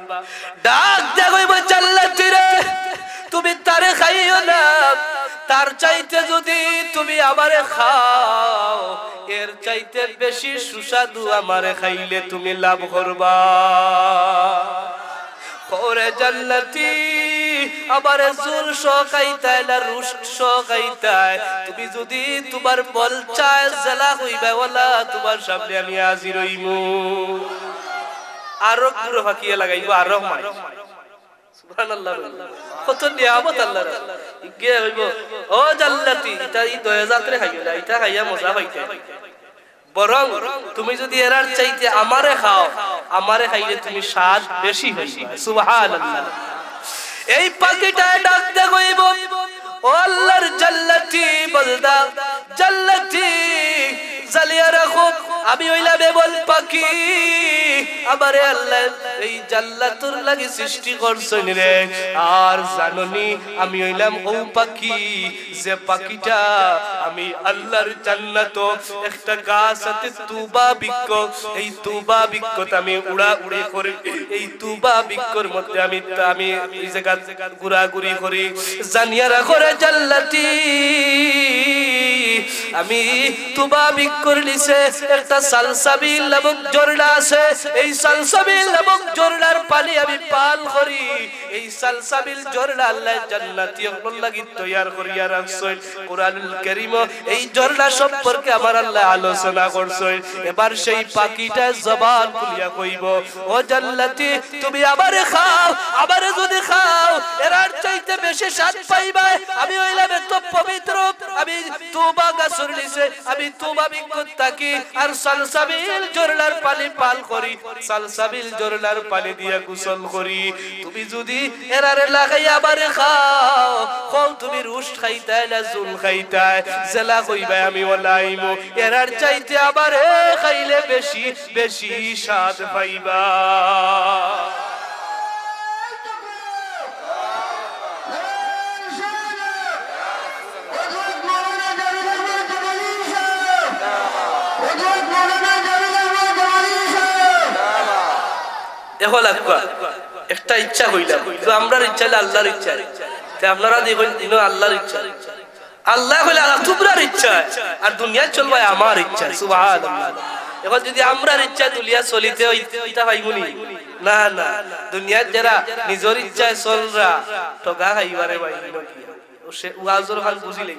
ডাক দিয়া কইবো, "জান্নাতি রে, তুমি তারে খাইও না, তার চাইতে যুদি তুমি আমারে খাও, এর চাইতে বেশি সুস্বাদু আমারে খাইলে তুমি লাভ করবা।" ওরে জান্নাতি, আমারে জুল সহ খাইতায় না রুস্ট সহ খাইতায়? তুমি যুদি তুমার বল চায়, যেলা কইবায় ওলা তুমার সামনে আমি হাজির অইমু। আরো ঘুরো ফাকিয়ে লাগাইবো, আরো মাই। সুবহানাল্লাহ। কত নিয়ামত আল্লাহর। ইগে কইবো, "ও জান্নাতি, ইতা ই দয়া জাতরে খাইও না, ইতা খাইয়া মজা পাইতায়।" বরং তুমি যুদি এরার চাইতে আমারে খাও, আমারে খাইলে তুমি স্বাদ বেশি পাইবায়। সুবহানাল্লাহ। এই পাখিটায় ডাক দে কইবো, "ও আল্লাহর জান্নাতি বান্দা, জান্নাতি, জানিয়া রাখো, আমি অইলাম এমন পাখি, আমারে আল্লায় এই জান্নাতর লাগি সৃষ্টি করছইন রে। আর জানোনি, আমি অইলাম অউ পাখি, যে পাখিটা আমি আল্লার জান্নাতো একটা গাছ আছে তুবা বৃক্ষ, এই তুবা বৃক্ষত আমি উড়াউড়ি করি, এই তুবা বৃক্ষর মধ্যে আমি, আমি এই জাগাত ঘুরাঘুরি করি। জানিয়া রাখো রে জান্নাতি, আমি তুবা বৃক্ষর নিচে একটা সালসাবিল নামক ঝর্ণা আছে, এই সালসাবিল নামক ঝর্ণার পানি আমি পান করি। এই সালসাবিল ঝর্ণা আল্লায় জান্নাতি অকলর লাগি তৈয়ার করিয়া রাখছইন। কোরআনুল কারীমো এই ঝর্ণা সম্পর্কে আমার আল্লায় আলোচনা করছইন। এবার সেই পাখিটা জবান খুলিয়া কইবো, "ও জান্নাতি, তুমি আমারে খাও, আমারে যুদি খাও, এরার চাইতে বেশি স্বাদ পাইবায়। আমি অইলাম এত পবিত্র, আমি তুবা গাছর নিচে, আমি তুবা বৃক্ষত থাকি, আর সালসাবিল ঝর্ণার পানি পান করি, সালসাবিল ঝর্ণার পানি দিয়া গোসল করি। তুমি যুদি এরারে লাগাইয়া আমারে খাও, কও তুমি রোস্ট খাইতায় না ঝুল খাইতায়, যেলা কইবায় আমি অলা আইমু। এরার চাইতে আমারে খাইলে বেশি, বেশি স্বাদ পাইবা।" দেখো লাগবা, একটা ইচ্ছা কইলাম, তো আমরার ইচ্ছা না আল্লার ইচ্ছা। তে আপনারা দেখইন, ইনো আল্লার ইচ্ছা। আল্লায় কইলা, "আল্লাহ, তুমরার ইচ্ছা, আর দুনিয়াত চলবায় আমার ইচ্ছা।" সুবহানাল্লাহ। এখন যুদি আমরার ইচ্ছা তুলিয়া চলিতে অয়, ইতা পাইমুনি? না, না। দুনিয়াত যেরা নিজর ইচ্ছায় চলরা, ঠগা খাইবা রে ভাই, ইনো গিয়া। ও সে ওয়াজর খান বুঝিলেই।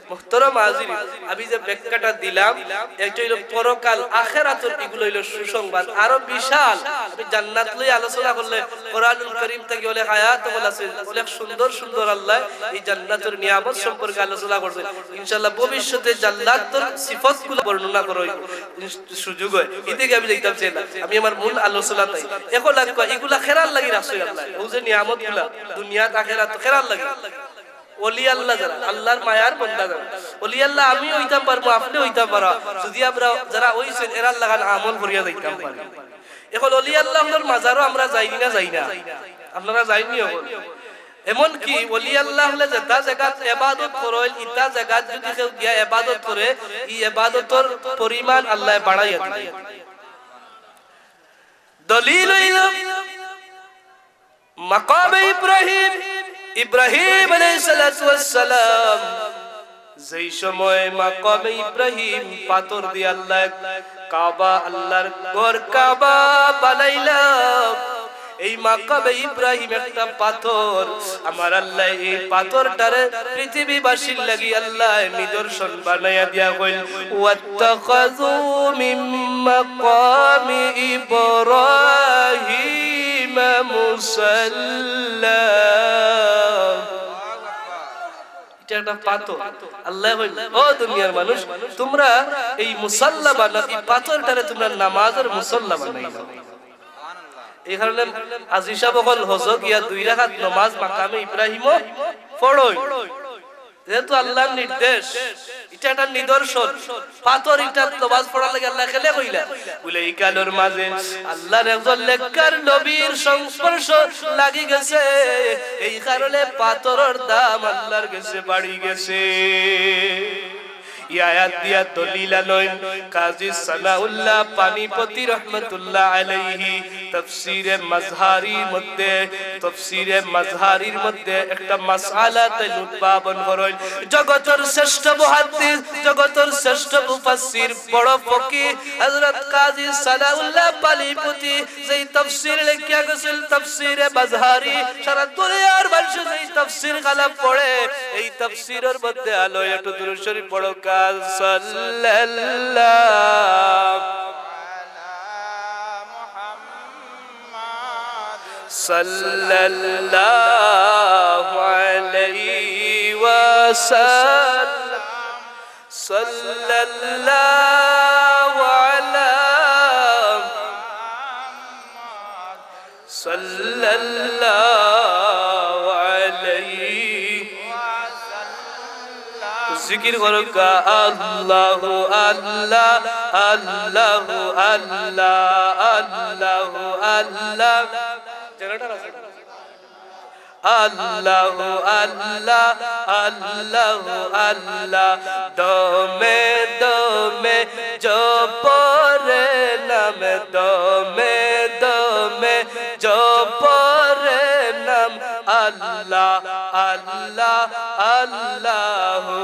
মোহতরম হাজিরিন, আমি যে ব্যাখ্যাটা দিলাম, একটা অইলো পরকাল, আখেরাতর, ইগুলা অইলো সুসংবাদ। আরো বিশাল, আমি জান্নাত লইয়া আলোচনা করলে কোরআনুল করিম থাকি অনেক আয়াত আমল আছে, অনেক সুন্দর সুন্দর আল্লায় এই জান্নাতর নিয়ামত সম্পর্কে আলোচনা করছে। ইনশাআল্লাহ ভবিষ্যতে জান্নাতর সিফতগুলা বর্ণনা করা অইবো, সুযোগ অয়। ইদিকে আমি দেখতাম চাই না, আমি আমার মূল আলোচনা তাই। এখন লাগবা, ইগুলা কেরার লাগি রাখছইন আল্লায়, অউ যে নিয়ামতগুলা, দুনিয়াত আখেরাত কেরার লাগি। ওলি আল্লাহ যেরা, আল্লার মায়ার বান্দা যেরা, ওলি আল্লাহ আমি অইতাম পারমু, আপনে অইতাম পারবা, যুদি আমরা যেরা অইছইন এরার লাখান আমল করিয়া যাইতাম পারি। এখন ওলি আল্লাহ অকলর মাজারো আমরা যাইনি না যাই না? আপনারা যাইননি অখন? এমনকি ওলি আল্লাহ অকলে যেতা জাগাত এবাদত করইন, ইতা জাগাত যুদি কেউ গিয়া এবাদত করে, ই এবাদতর পরিমাণ আল্লায় বাড়াইয়া দিবা। দলিল অইলো মাকামে ইব্রাহিম, ইব্রাহিম আলাইহিস সালাতু ওয়াস সালাম, যেই সময় মাকামে ইব্রাহিম পাথর দিয়া আল্লায় কাবা, আল্লার ঘর কাবা বানাইলা, এই মাকামে ইব্রাহিম একটা পাথর, আমার আল্লায় এই পাথরটারে পৃথিবীবাসীর লাগি আল্লায় নিদর্শন বানাইয়া দিয়া কইল, "ওয়াত্তাখাযু মিন মাকামি ইব্রাহিম মুসাল্লা।" ইটা একটা পাথর। আল্লায় কইল, "ও দুনিয়ার মানুষ, তুমরা এই মুসাল্লা বানাও, এই পাথরটারে তুমরা নামাজর মুসাল্লা বানাইলাও।" এই কারণে আজি সাব অকল হজো গিয়া দুই রাকাত নমাজ মাকামে ইব্রাহিমো পড়ইন। যেহেতু আল্লার নির্দেশ, ইটা একটা নিদর্শন। পাথর ইটাত নমাজ পড়ার লাগি আল্লায় কেনে কইলা? বুলে, ইকানোর মাঝে আল্লার একজন নেককার নবীর সংস্পর্শ লাগি গেছে, এই কারণে পাথরর দাম আল্লার গেছে বাড়ি গেছে। ই আয়াত দিয়া দলিল আনইন কাজী সানাউল্লাহ পানিপতি রহমতুল্লাহ আলাইহি তাফসীরে মাজহারির মধ্যে, তাফসীরে মাজহারির মধ্যে একটা মাসআলা তাইন উদ্ভাবন করইন। জগতর শ্রেষ্ঠ মুহাদ্দিস, জগতর শ্রেষ্ঠ মুফাসসির, বড় ফকিহ হযরত কাজী সানাউল্লাহ পানিপতি যেই তাফসীর লেখিয়া গেছইন, তাফসীরে মাজহারি, সারা দুনিয়ার মানুষে যেই তাফসীর খানা পড়ে, এই তাফসীরর মধ্যে আলো একটু দুরূদ শরীফ পড়ো, কা সাল্লাল্লাহু, সাল্লাল্লাহু আলাইহি ওয়াসাল্লাম। সাল্লাল্লাহু আলা, সাল্লাল্লাহু আলাইহি। জিকির করুক্কা, আল্লাহু আল্লাহ, আল্লাহু আল্লাহ, আল্লাহু আল্লাহ। জেনারেটর আছে? আল্লাহু আল্লাহ, আল্লাহু আল্লাহ। দমে দমে জপরে নাম, দমে দমে জপরে নাম। আল্লাহ আল্লাহ আল্লাহু।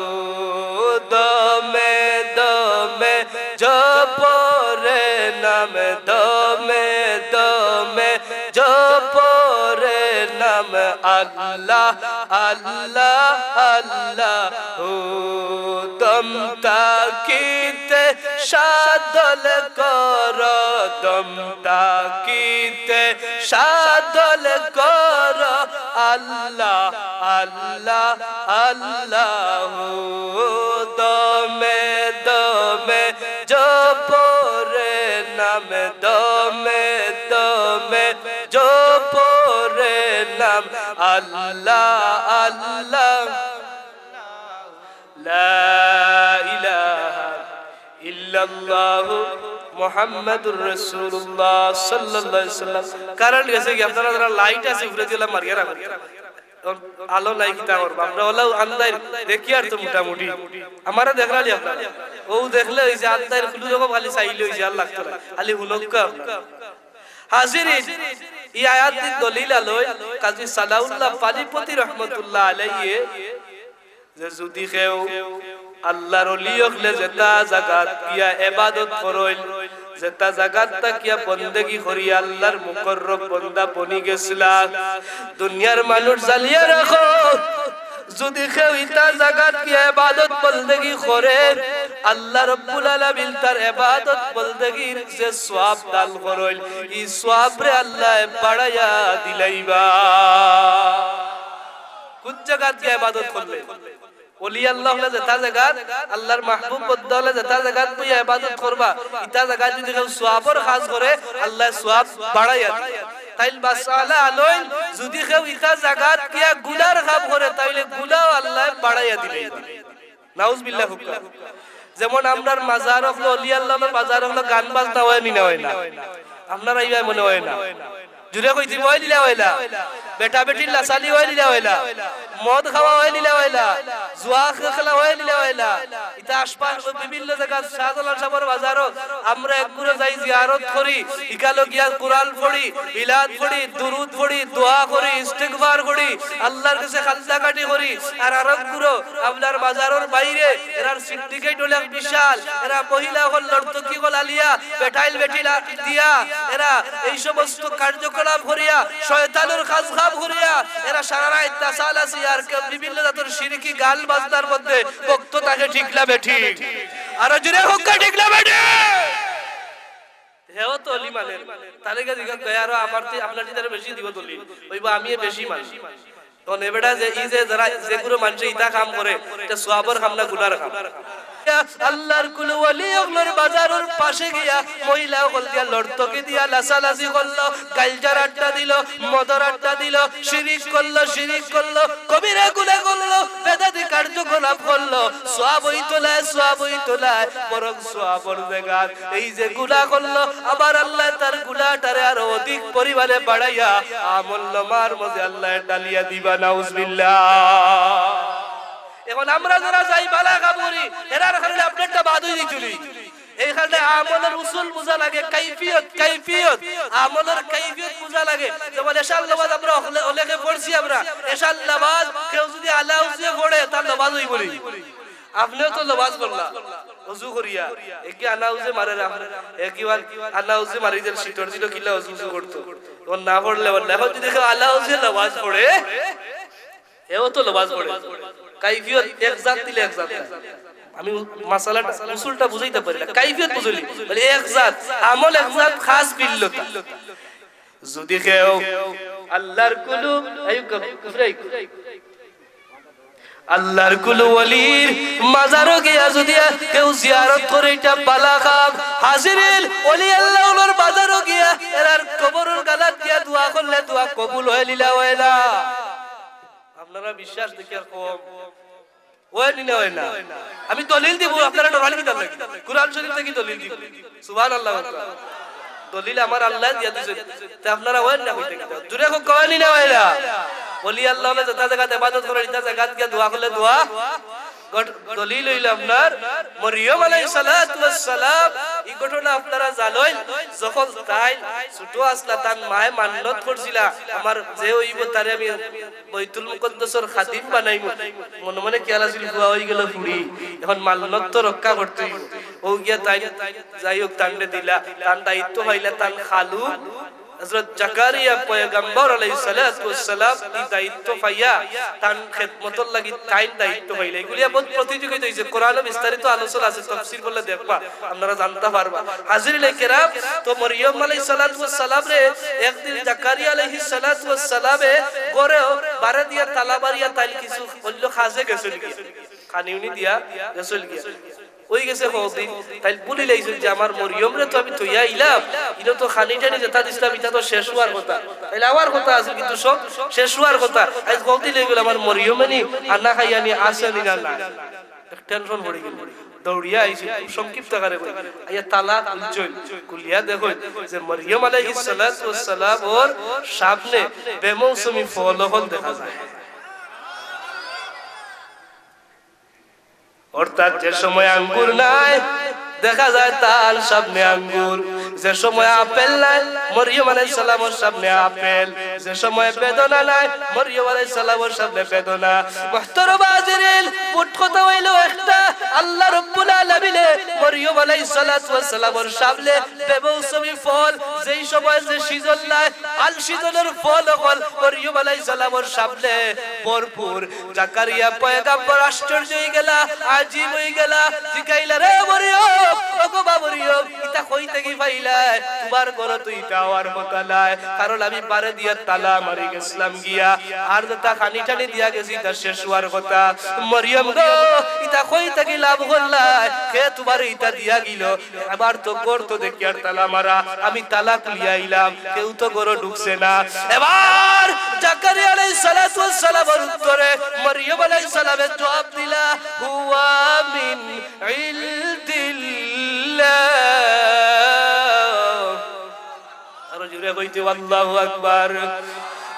দমে দমে জপরে নাম, দমে দমে জপরে নাম। আল্লাহ আল্লাহ আল্লাহু। দম থাকিতে সাধন কর, দম থাকিতে সাধন কর। আল্লাহ আল্লাহ আল্লাহু। দমে দমে জপরে নাম, দমে দমে জপরে নাম। আল্লাহ আল্লাহ, লা ইলাহা ইল্লাল্লাহু মুহাম্মাদুর রাসূলুল্লাহ সাল্লাল্লাহু আলাইহি ওয়াসাল্লাম। কারেন্ট গেছে কি? আপনারা যারা লাইট আছে, উপরে দিয়া মারিয়া রাখো। এখন আলো নাই, কিতা করবা? আমরা অলাউ আন্দাইর দেখিয়ার তো মোটামুটি। আমারে দেখরানি আপনারা। অউ দেখলে অইছে, আন্দাইর কুনু রকম খালি চাইলে অইছে, আর লাগতো না। খালি হুনউক্কা আপনারা। হাজিরিন, ই আয়াত দি দলিল আলইন কাজী সানাউল্লাহ পানিপতি রহমতুল্লাহ আলাইহি, যে যুদি কেউ আল্লাহর ওলি অকলে যেতা জাগাত গিয়া এবাদত করইন, যেতা জাগাত থাকিয়া বন্দেগি করি আল্লাহর মুকররব বন্দা বনি গেছলা। দুনিয়ার মানুষ জানিয়া রাখো, যুদি কেউ ইতা জাগাত গিয়া এবাদত বন্দেগি করে, আল্লাহ রব্বুল আলামিন তার এবাদত বন্দেগির যে সওয়াব দান করইন, ই সওয়াবরে আল্লায় বাড়াইয়া দিলাইবা। কুন জাগাত গিয়া এবাদত করলে? ওলি আল্লাহ অকলে যেতা জাগাত, আল্লাহর মাহবুব বন্দা অকলে যেতা জাগাত বইয়া এবাদত করবা, ইতা জাগাত যুদি কেউ সওয়াবর কাজ করে, আল্লায় সওয়াব বাড়াইয়া দিবা। তাইলে মাসআলা আলইন, যুদি কেউ ইতা জাগাত গিয়া গুনার কাম করে, তাইলে গুনাও আল্লায় বাড়াইয়া দিলাইবা। নাউজুবিল্লাহ কউক্কা। যেমন আমরার মাজার অকলো, ওলি আল্লাহ অকলর মাজার অকলো গান বাজনা অয় নি না অয় না? আপনারা ইবায় মনে অয় না। জুরে কইতে অয় নি না অয় না? বেটা বেটির লাচালি অয় নি না অয় না? মদ খাওয়া অয় নি না অয় না? জুয়া খেলা অয় নি না অয় না? ইতা আশপাশ অউ বিভিন্ন জাগাত শাহজালাল সাবর বাজারো আমরা একগুলো যাই জিয়ারত করি, ইকালো গিয়া কুরআন পড়ি, মিলাদ পড়ি, দুরুদ পড়ি, দোয়া করি, ইস্তেগফার করি, আল্লাহর গেছে কান্দাকাটি করি। আর আরকগুলো আপনার বাজারর বাইরে, এরার সিন্ডিকেট অইলা বিশাল, এরা মহিলা অকল, নর্তকী অকল আলিয়া, বেটাইল বেটিল আ-, দিয়া, এরা এই সমস্ত কার্যকলাপ করিয়া, শয়তানর কাজ কাম করিয়া, এরা সারা রাইত নাচানাচি আর কে-, বিভিন্ন জাতর শিরকি গান বাজনার মধ্যে মত্ত থাকে, ঠিক না বেঠিক? আরো জুরে কউক্কা, ঠিক না বেঠিক? হেও তো ওলি মানের। তারে গিয়া জিগাও, কয়, "আরো আমার তি-, আপনার তি তারে বেশি দিবো দলিল।" কইবো, "আমি এ বেশি মানি।" তখন এ বেটা যে, ই যে যারা, যেগুলো মানষে ইতা কাম করে, ইতা সওয়াবর কাম না গুনার কাম? আল্লাহর কুনু ওলি অকলর বাজারর পাশে গিয়া মহিলা অকল দিয়া লড়তকি দিয়া লাচালাচি করলো, গাইলজার আড্ডা দিলো, মদর আড্ডা দিলো, শিরিক করলো, শিরিক করলো, কবিরা গুনাহ করলো, বেদাতি কার্যকলাপ করলো, সওয়াব অইতো নায়, সওয়াব অইতো নায়, বরং সওয়াবর জাগাত এই যে গুনাহ করলো, আমার আল্লায় তার গুনাহটারে আরো অধিক পরিমাণে বাড়াইয়া আমলনামার মাঝে আল্লায় ঢালিয়া দিবা। নাউজুবিল্লাহ। এখন আমরা যারা যাই বালা কাম করি, এরার কারণে আপনারটা বাদ অই যাইতো নি। এই কারণে আমলর উসুল বুঝা লাগে, কাইফিয়ত, কাইফিয়ত, আমলর কাইফিয়ত বুঝা লাগে। যেমন এশার নামাজ আমরা অকলে-, অনেকে পড়ছি আমরা, এশার নামাজ কেউ যুদি আনা উজুয়ে পড়ে, তার নামাজ অইবো নি? আপনেও তো নামাজ পড়লা, অজু করিয়া, একে আনা উজুয়ে মারের, একে আনা উজুয়ে মারি দের, শীতর দিনও কিলা অজু উজু করতো। এখন না পড়লে, এখন যুদি কেউ আনা উজুয়ে নামাজ পড়ে, এও তো নামাজ পড়ে। কাইফিয়ত এক জাত দিলে এক জাত না। আমি মাসালাটা, উসুলটা বুঝাইতাম পারি না। কাইফিয়ত বুঝলি? বলে এক জাত, আমল এক জাত, খাস ভিন্নতা। যুদি কেউ আল্লাহর কুনু, আইয়ুব কা-, উফরে আইয়ুব। আল্লাহর কুনু ওলির মাজারো গিয়া যুদি কেউ জিয়ারত করে, ইটা বালা কাম। হাজিরিন, ওলি আল্লাহ অকলর মাজারো গিয়া, এরার কবরর গালাত গিয়া দোয়া করলে দোয়া কবুল অয় নি না অয় না? আপনারা বিশ্বাস দেখিয়া কম। অয় নি না অয় না? আমি দলিল দিমু, আপনারা ডরাইন কিতার লাগি? কুরআন শরীফ থাকি দলিল দিমু। সুবহানাল্লাহ। দলিল আমার আল্লায় দিয়া দিছইন। তে আপনারা অয় না কইতা কিতা? জুরে কউক্কা, অয় নি না অয় না? ওলি আল্লাহ অকলে যেতা জাগাত ইবাদত করইন, ইতা জাগাত গিয়া দোয়া করলে দোয়া গট-, দলিল অইলো আপনার মরিয়ম আলাইহিস সালাতু ওয়াস সালাম। ই ঘটনা আপনারা জানইন, যখন তাইন ছোট আছলা, তান মায়ে মান্নত করছিলা, আমার যে অইবো তারে আমি বাইতুল মুকাদ্দাসর খাদিম বানাইমু। মনে মনে খেয়াল আছিল, ফুয়া অইগেলো ফুড়ি, এখন মান্নত তো রক্ষা করতে অইবো। অউ গিয়া তাইন, যাই হউক, তানরে দিলা, তান দায়িত্ব পাইলা তান খালু হযরত জাকারিয়া পয়গম্বর আলাইহিস সালাতু ওয়াস সালাম ই দায়িত্ব পাইয়া তান খেদমতর লাগি তাইন দায়িত্ব পাইলা। ইগুলিয়া বউত প্রতিযোগিতা অইছে, কোরআনো বিস্তারিত আলোচনা আছে, তাফসীর পড়লে দেখবা, আপনারা জানতা পারবা। হাজিরিনে কেরাম, তো মরিয়ম আলাইহিস সালাতু ওয়াস সালামরে একদিন জাকারিয়া আলাইহিস সালাতু ওয়াস সালামে ঘরো বারে দিয়া তালা মারিয়া তাইন কিছু অইন্য কাজে গেছইন গিয়া, খানি উনি দিয়া গেছইন গিয়া। অইগেছে কয়দিন, তাইন ভুলিলাইছইন যে আমার মরিয়মরে তো আমি থইয়া আইলাম, ইনো তো খানি টানি যেতা দিছলাম, ইতা তো শেষ অওয়ার কথা। তাইলে আওয়ার কথা আছিল, কিন্তু সব শেষ অওয়ার কথা। আইজ কয়দিন অইগেলো আমার মরিয়মে নি আনা খাইয়া নি আছে নি না নাই। এক tension পড়িগেলো। দৌড়িয়া আইছইন, খুব সংক্ষিপ্ত আকারে কই। আইয়া তালা খুলছইন, খুলিয়া দেখইন যে মরিয়ম আলাইহিস সালাতু ওয়াস সালামর সামনে বেমৌসুমি ফল অকল দেখা যায়। অর্থাৎ যে সময় আঙ্গুর নাই, দেখা যায় তান সামনে আঙ্গুর। যে সময় আপেল নাই, মরিয়ম আলাইহিস সালামর সামনে আপেল। যে সময় বেদনা নাই, মরিয়ম আলাইহিস সালামর সামনে বেদনা। মুহতারাম হাজিরিন, মোট কথা অইলো একটা, আল্লাহ রাব্বুল আলামিনে মরিয়ম আলাইহিস সালাতু ওয়াস সালামর সামনে বেমৌসুমি ফল, যেই সময় যে season নাই, unseason-র ফল অকল মরিয়ম আলাইহিস সালামর সামনে ভরপুর। জাকারিয়া পয়গম্বর আশ্চর্য অইগেলা, আজিব অইগেলা, জিকাইলা, "রে মরিয়ম, ওগো বা মরিয়ম, ইতা কই থাকি পাইলায়? তুমার ঘরো তো ইতা অওয়ার কথা নায়, কারণ আমি বারে দিয়া তালা মারি গেছলাম গিয়া, আর যেতা খানি টানি দিয়া গেছি ইতা শেষ অওয়ার কথা। মরিয়ম গো, ইতা কই থাকি লাভ করলায়? কে তুমারে ইতা দিয়া গেলো?" আমার তো ঘর তো দেখিয়ার তালা মারা, আমি তালা খুলিয়া আইলাম, কেউ তো ঘরো ঢুকছে না। এবার জাকারিয়া আলাইহিস সালাতু ওয়াস সালামর উত্তরে মরিয়ম আলাইহিস সালামে জবাব দিলা, "হুয়া মিন ইনদিল্লাহ।" আরো জুরে কইতে, "আল্লাহু আকবার।"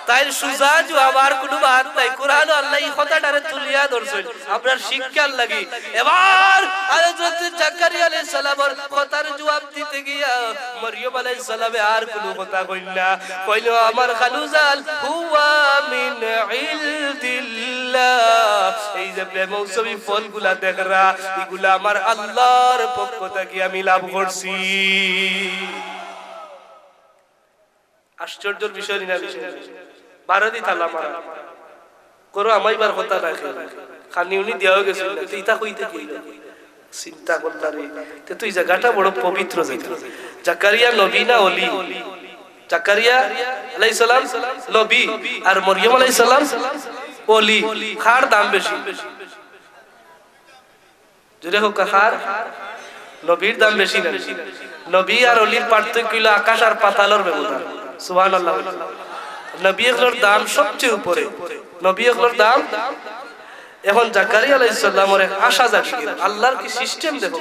তাইন সুজা জুয়াব, আর কুনু মাত নাই। কোরআনো আল্লায় ই কথাটারে তুলিয়া ধরছইন আমরার শিক্ষার লাগি। এবার হযরত জাকারিয়া আলাইহিস সালামর কথার জুয়াব দিতে গিয়া মরিয়ম আলাইহিস সালামে আর কুনু কথা কইন না। কইলো, "আমার খালুজান, হুয়া মিন ইনদিল্লাহ।" এই যে বেমৌসুমি ফলগুলা দেখরা, ইগুলা আমার আল্লাহর পক্ষ থাকি আমি লাভ করছি। আশ্চর্যর বিষয় নি না বিষয়? বারে দি তালা মারা। ঘরো হামাইবার কথা নায়, খানি উনি দিয়াও গেছইন না, তে ইতা কই থাকি অইলো? চিন্তা করলা রে, তে তো ই জাগাটা বড় পবিত্র জাগা। জাকারিয়া নবী না অলি? জাকারিয়া আলাইহিস সালাম নবী, আর মরিয়ম আলাইহিস সালাম অলি। কার দাম বেশি? জুরে কউক্কা, কার? নবীর দাম বেশি না? নবী আর অলির পার্থক্য অইলো আকাশ আর পাতালর ব্যবধান। সুবহানাল্লাহ। নবী অকলর দাম সবচেয়ে উপরে। নবী অকলর দাম। এখন জাকারিয়া আলাইহিস সালামর এক আশা জাগি গেল। আল্লাহর কি system দেখো।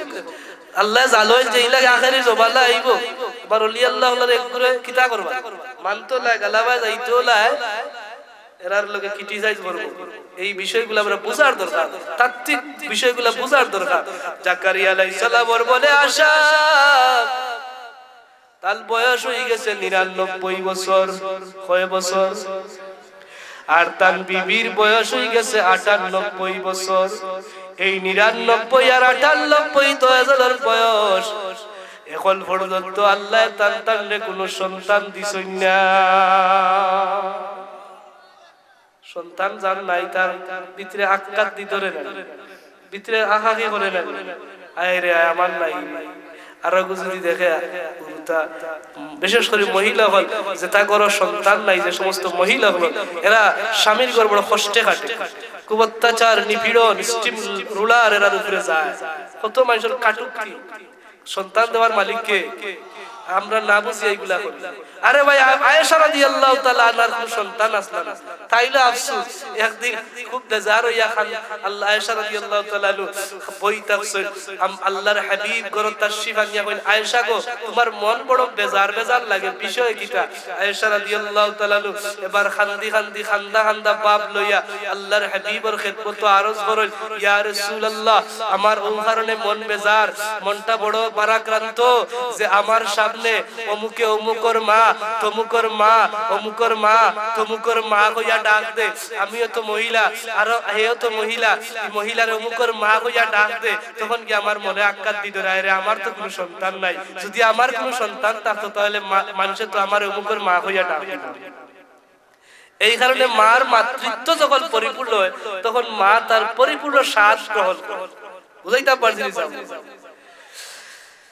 আল্লায় জানইন যে ইলা আখেরি জমানা আইবো। আবার অলি আল্লাহ অকলর একগুরে কিতা করবা? মানতো নায়, গালাবায় যাইতো নায়। এরার লগে criticize করবো। এই বিষয়গুলা আমরা বুঝার দরকার, তাত্ত্বিক বিষয়গুলা বুঝার দরকার। জাকারিয়া আলাইহিস সালামর মনে আশা, তান বয়স অইগেছে নিরানব্বই বছর। কয় বছর? আর তান বিবির বয়স অইগেছে আটানব্বই বছর। এই নিরানব্বই আর আটানব্বই তো এজনর বয়স। এখন পর্যন্ত আল্লায় তান তানরে কুনু সন্তান দিছইন না। সন্তান যার নাই, তার ভিতরে আক্কাত দি ধরে না, ভিতরে হাহাকি করে না, "আয় রে আয়, আমার নাই।" আর যদি দেখে, উল্টা, বিশেষ করি মহিলা অকল, যেতা ঘরো সন্তান নাই, যে সমস্ত মহিলা অকল, এরা স্বামীর ঘর বড় কষ্টে কাটে, খুব অত্যাচার, নিপীড়ন, steam roller এরার উপরে যায়, কত মানুষর কাটুক্তি। সন্তান দেওয়ার মালিক কে? আমরা না বুঝি এইগুলা করি। আরে ভাই, আ-, আয়েশা রাদিয়াল্লাহু তাআলা আনহার কুনু সন্তান আছলা না, তাইলে আফসোস। একদিন খুব বেজার অইয়া খান-, আল্লাহ, আয়েশা রাদিয়াল্লাহু তাআলা আনহা বই থাকছইন, আম-, আল্লাহর হাবিব ঘরো তাশরিফ আনিয়া কইন, "আয়েশা গো, তুমার মন বড় বেজার বেজার লাগে, বিষয় কিতা?" আয়েশা রাদিয়াল্লাহু তাআলা আনহা এবার খান্দি খান্দি, খান্দা খান্দা ভাব লইয়া আল্লাহর হাবিবর খেদমতো আরজ করইন, "ইয়া রাসূলুল্লাহ, আমার অউ কারণে মন বেজার, মনটা বড় ভারাক্রান্ত যে আমার সামনে অমুকে অমুকর মা, তমুকর মা, অমুকর মা, তমুকর মা কইয়া ডাক দে। আমিও তো মহিলা, আরো হেও তো মহিলা, ই মহিলারে অমুকর মা কইয়া ডাক দে।" তখন কি আমার মনে আক্কাত দি ধরায় রে, আমার তো কুনু সন্তান নাই, যুদি আমার কুনু সন্তান থাকতো তাইলে মা-, মানষে তো আমারে অমুকর মা কইয়া ডাক দিলা। এই কারণে মার মাতৃত্ব যখন পরিপূর্ণ অয়, তখন মা তার পরিপূর্ণ স্বাদ গ্রহণ করে। বুঝাইতাম পারছি নি সাব?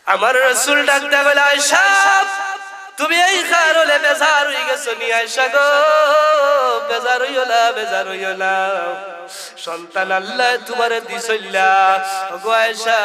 আমার রাসূল ডাক দিয়া কইলা, "আয়েশা, তুমি এই কারণে বেজার অইগেছো নি আয়েশা গো? বেজার অইও না, বেজার অইও না। সন্তান আল্লায় তুমারে দিছইল্লা। ওগো আয়েশা,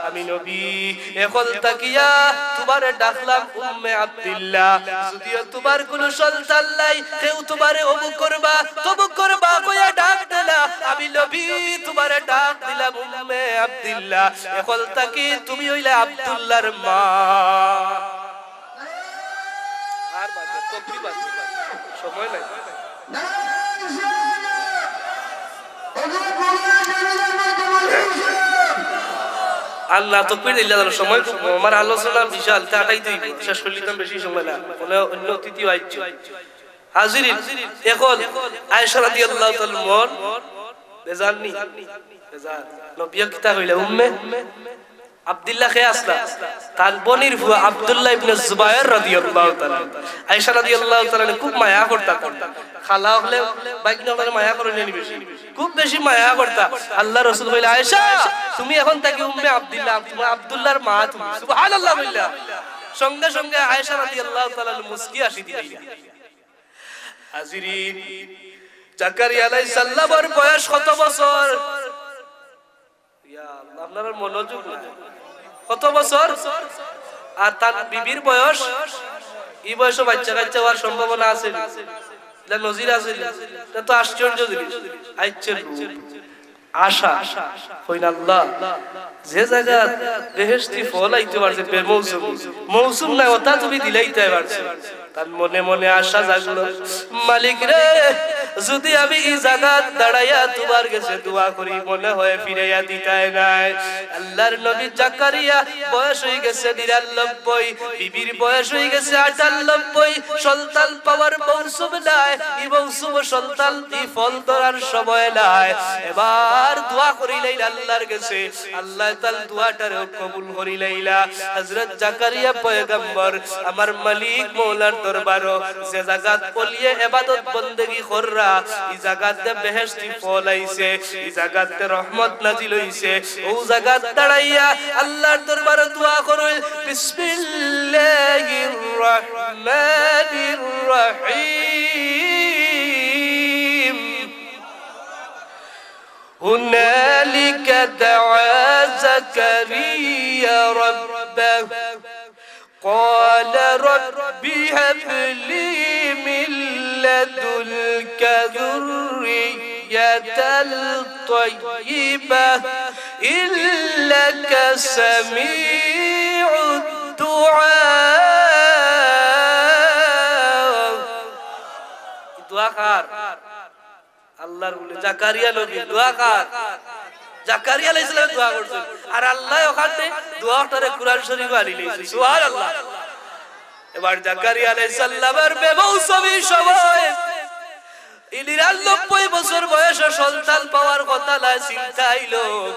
আমি নবী, এখন থাকিয়া তুমারে ডাকলাম উম্মে আব্দুল্লাহ। যুদিও তুমার কুনু সন্তান নাই, কেউ তুমারে অমুকর মা, তমুকর মা কইয়া ডাক দে না। আমি নবী তুমারে ডাক দিলাম উম্মে আব্দুল্লাহ। এখন থাকি তুমি অইলা আব্দুল্লাহর মা।" আর বাদ দে, তকবীর বাদ দে। সময় নাই। আর না, তকবীর দিলে আর সময় খুব কম। আমার আলোচনা বিশাল, তা আটাই দুই, শেষ করলে তো বেশি সময় না। মানে অন্য অতিথি আইছে। হাজিরিন, এখন আয়েশা রাদিয়াল্লাহু তাআলা মন বেজার নি? বেজার। নবিয়ে কিতা কইলা? উম্মে আব্দুল্লাহ কে আছলা? তান বইনর ফুয়া আব্দুল্লাহ ইবনে জুবায়ের রাদিয়াল্লাহু তাআলা। আয়েশা রাদিয়াল্লাহু তাআলা খুব মায়া করতা। খালা অকলে ভাইগ্না অকলরে মায়া করইন নি বেশি? খুব বেশি মায়া করতা। আল্লাহর রাসূল কইলা, "আয়েশা, তুমি এখন থাকি উম্মে আব্দুল্লাহ, তুমার আব্দুল্লাহর মা তুমি।" সুবহানাল্লাহ বইলা। সঙ্গে সঙ্গে আয়েশা রাদিয়াল্লাহু তাআলা মুস্কি হাসি দিলা। হাজিরিন, জাকারিয়া আলাইহিস সালামর বয়স কত বছর? ইয়া আল্লাহ, আপনারার মনোযোগ নাই। কত বছর? আর তান বিবির বয়স? ই বয়সো বাইচ্চা-কাইচ্চা অওয়ার সম্ভাবনা আছে নি? ইলা নজির আছে নি? ইটা তো আশ্চর্য জিনিস। আইচ্ছা, আশা। কইন, "আল্লাহ, যে জাগাত বেহেশতি ফল আইতে পারছে বেমৌসুমি, মৌসুম নাই, ওটা তুমি দিলাইতায় পারছো।" তান মনে মনে আশা জাগলো, "মালিক রে, যুদি আমি ই জাগাত দাঁড়াইয়া তুমার গেছে দোয়া করি, মনে হয় ফিরাইয়া দিতায় নায়।" আল্লাহর নবী জাকারিয়া বয়স অইগেছে নিরানব্বই, বিবির বয়স অইগেছে আটানব্বই, সন্তান পাওয়ার মৌসুম নায়, ই মৌসুমো সন্তান, ই ফল ধরার সময় নায়। এবার দোয়া করিলাইলা আল্লাহর গেছে, আল্লাহ তাআলা দোয়াটারেও কবুল করিলাইলা। হযরত জাকারিয়া পয়গম্বর আমার মালিক মওলার দরবারো যে জাগাত অলিয়ে ইবাদত বন্দেগি কররা, ই জাগাতে বেহেশতি ফল আইছে, ই জাগাতে রহমত নাজিল অইছে, অউ জাগাত দাঁড়াইয়া আল্লাহর দরবারো দোয়া করইন, বিসমিল্লাহির রহমানির রহিম। هنالك دعا زكريا ربه قال رب هب لي من لدنك ذرية طيبة إنك سميع الدعاء. দোয়া কার? আল্লাহর ওলি জাকারিয়া নবী। দোয়া কার? জাকারিয়া আলাইহিস সালামে দোয়া করছইন। আর আল্লায় অখান দোয়াটারে কুরআন শরীফো আনিলাইছইন। সুবহানাল্লাহ। এবার জাকারিয়া আলাইহিস সালামর বেমৌসুমি সময়, ই নিরানব্বই বছর বয়সো সন্তান পাওয়ার কথা নায়, চিন্তা আইলো।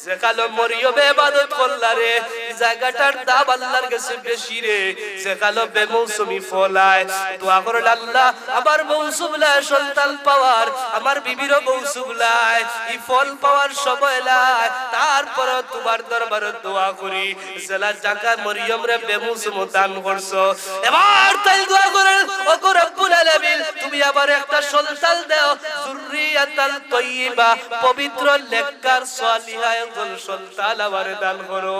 যেখানো মরিয়মে ইবাদত করলা রে, ই জাগাটার দাম আল্লাহর গেছে বেশি রে। যেখানো বেমৌসুমি ফল আয়, দোয়া করইন, "আল্লাহ, আমার মৌসুম নায় সন্তান পাওয়ার, আমার বিবিরও মৌসুম নায়, ই ফল পাওয়ার সময় নায়, তারপরও তুমার দরবারো দোয়া করি।" যেলা জাকারিয়া মরিয়মরে বেমৌসুমো দান করছো, এবার তাইন দোয়া করইন, "ওগো রব্বুল আলামিন, তুমি আমারে একটা সন্তান দেও, যুররিয়াতান তাইয়্যিবা, পবিত্র, নেককার, সালিহা একজন সন্তান আমারে দান করো।"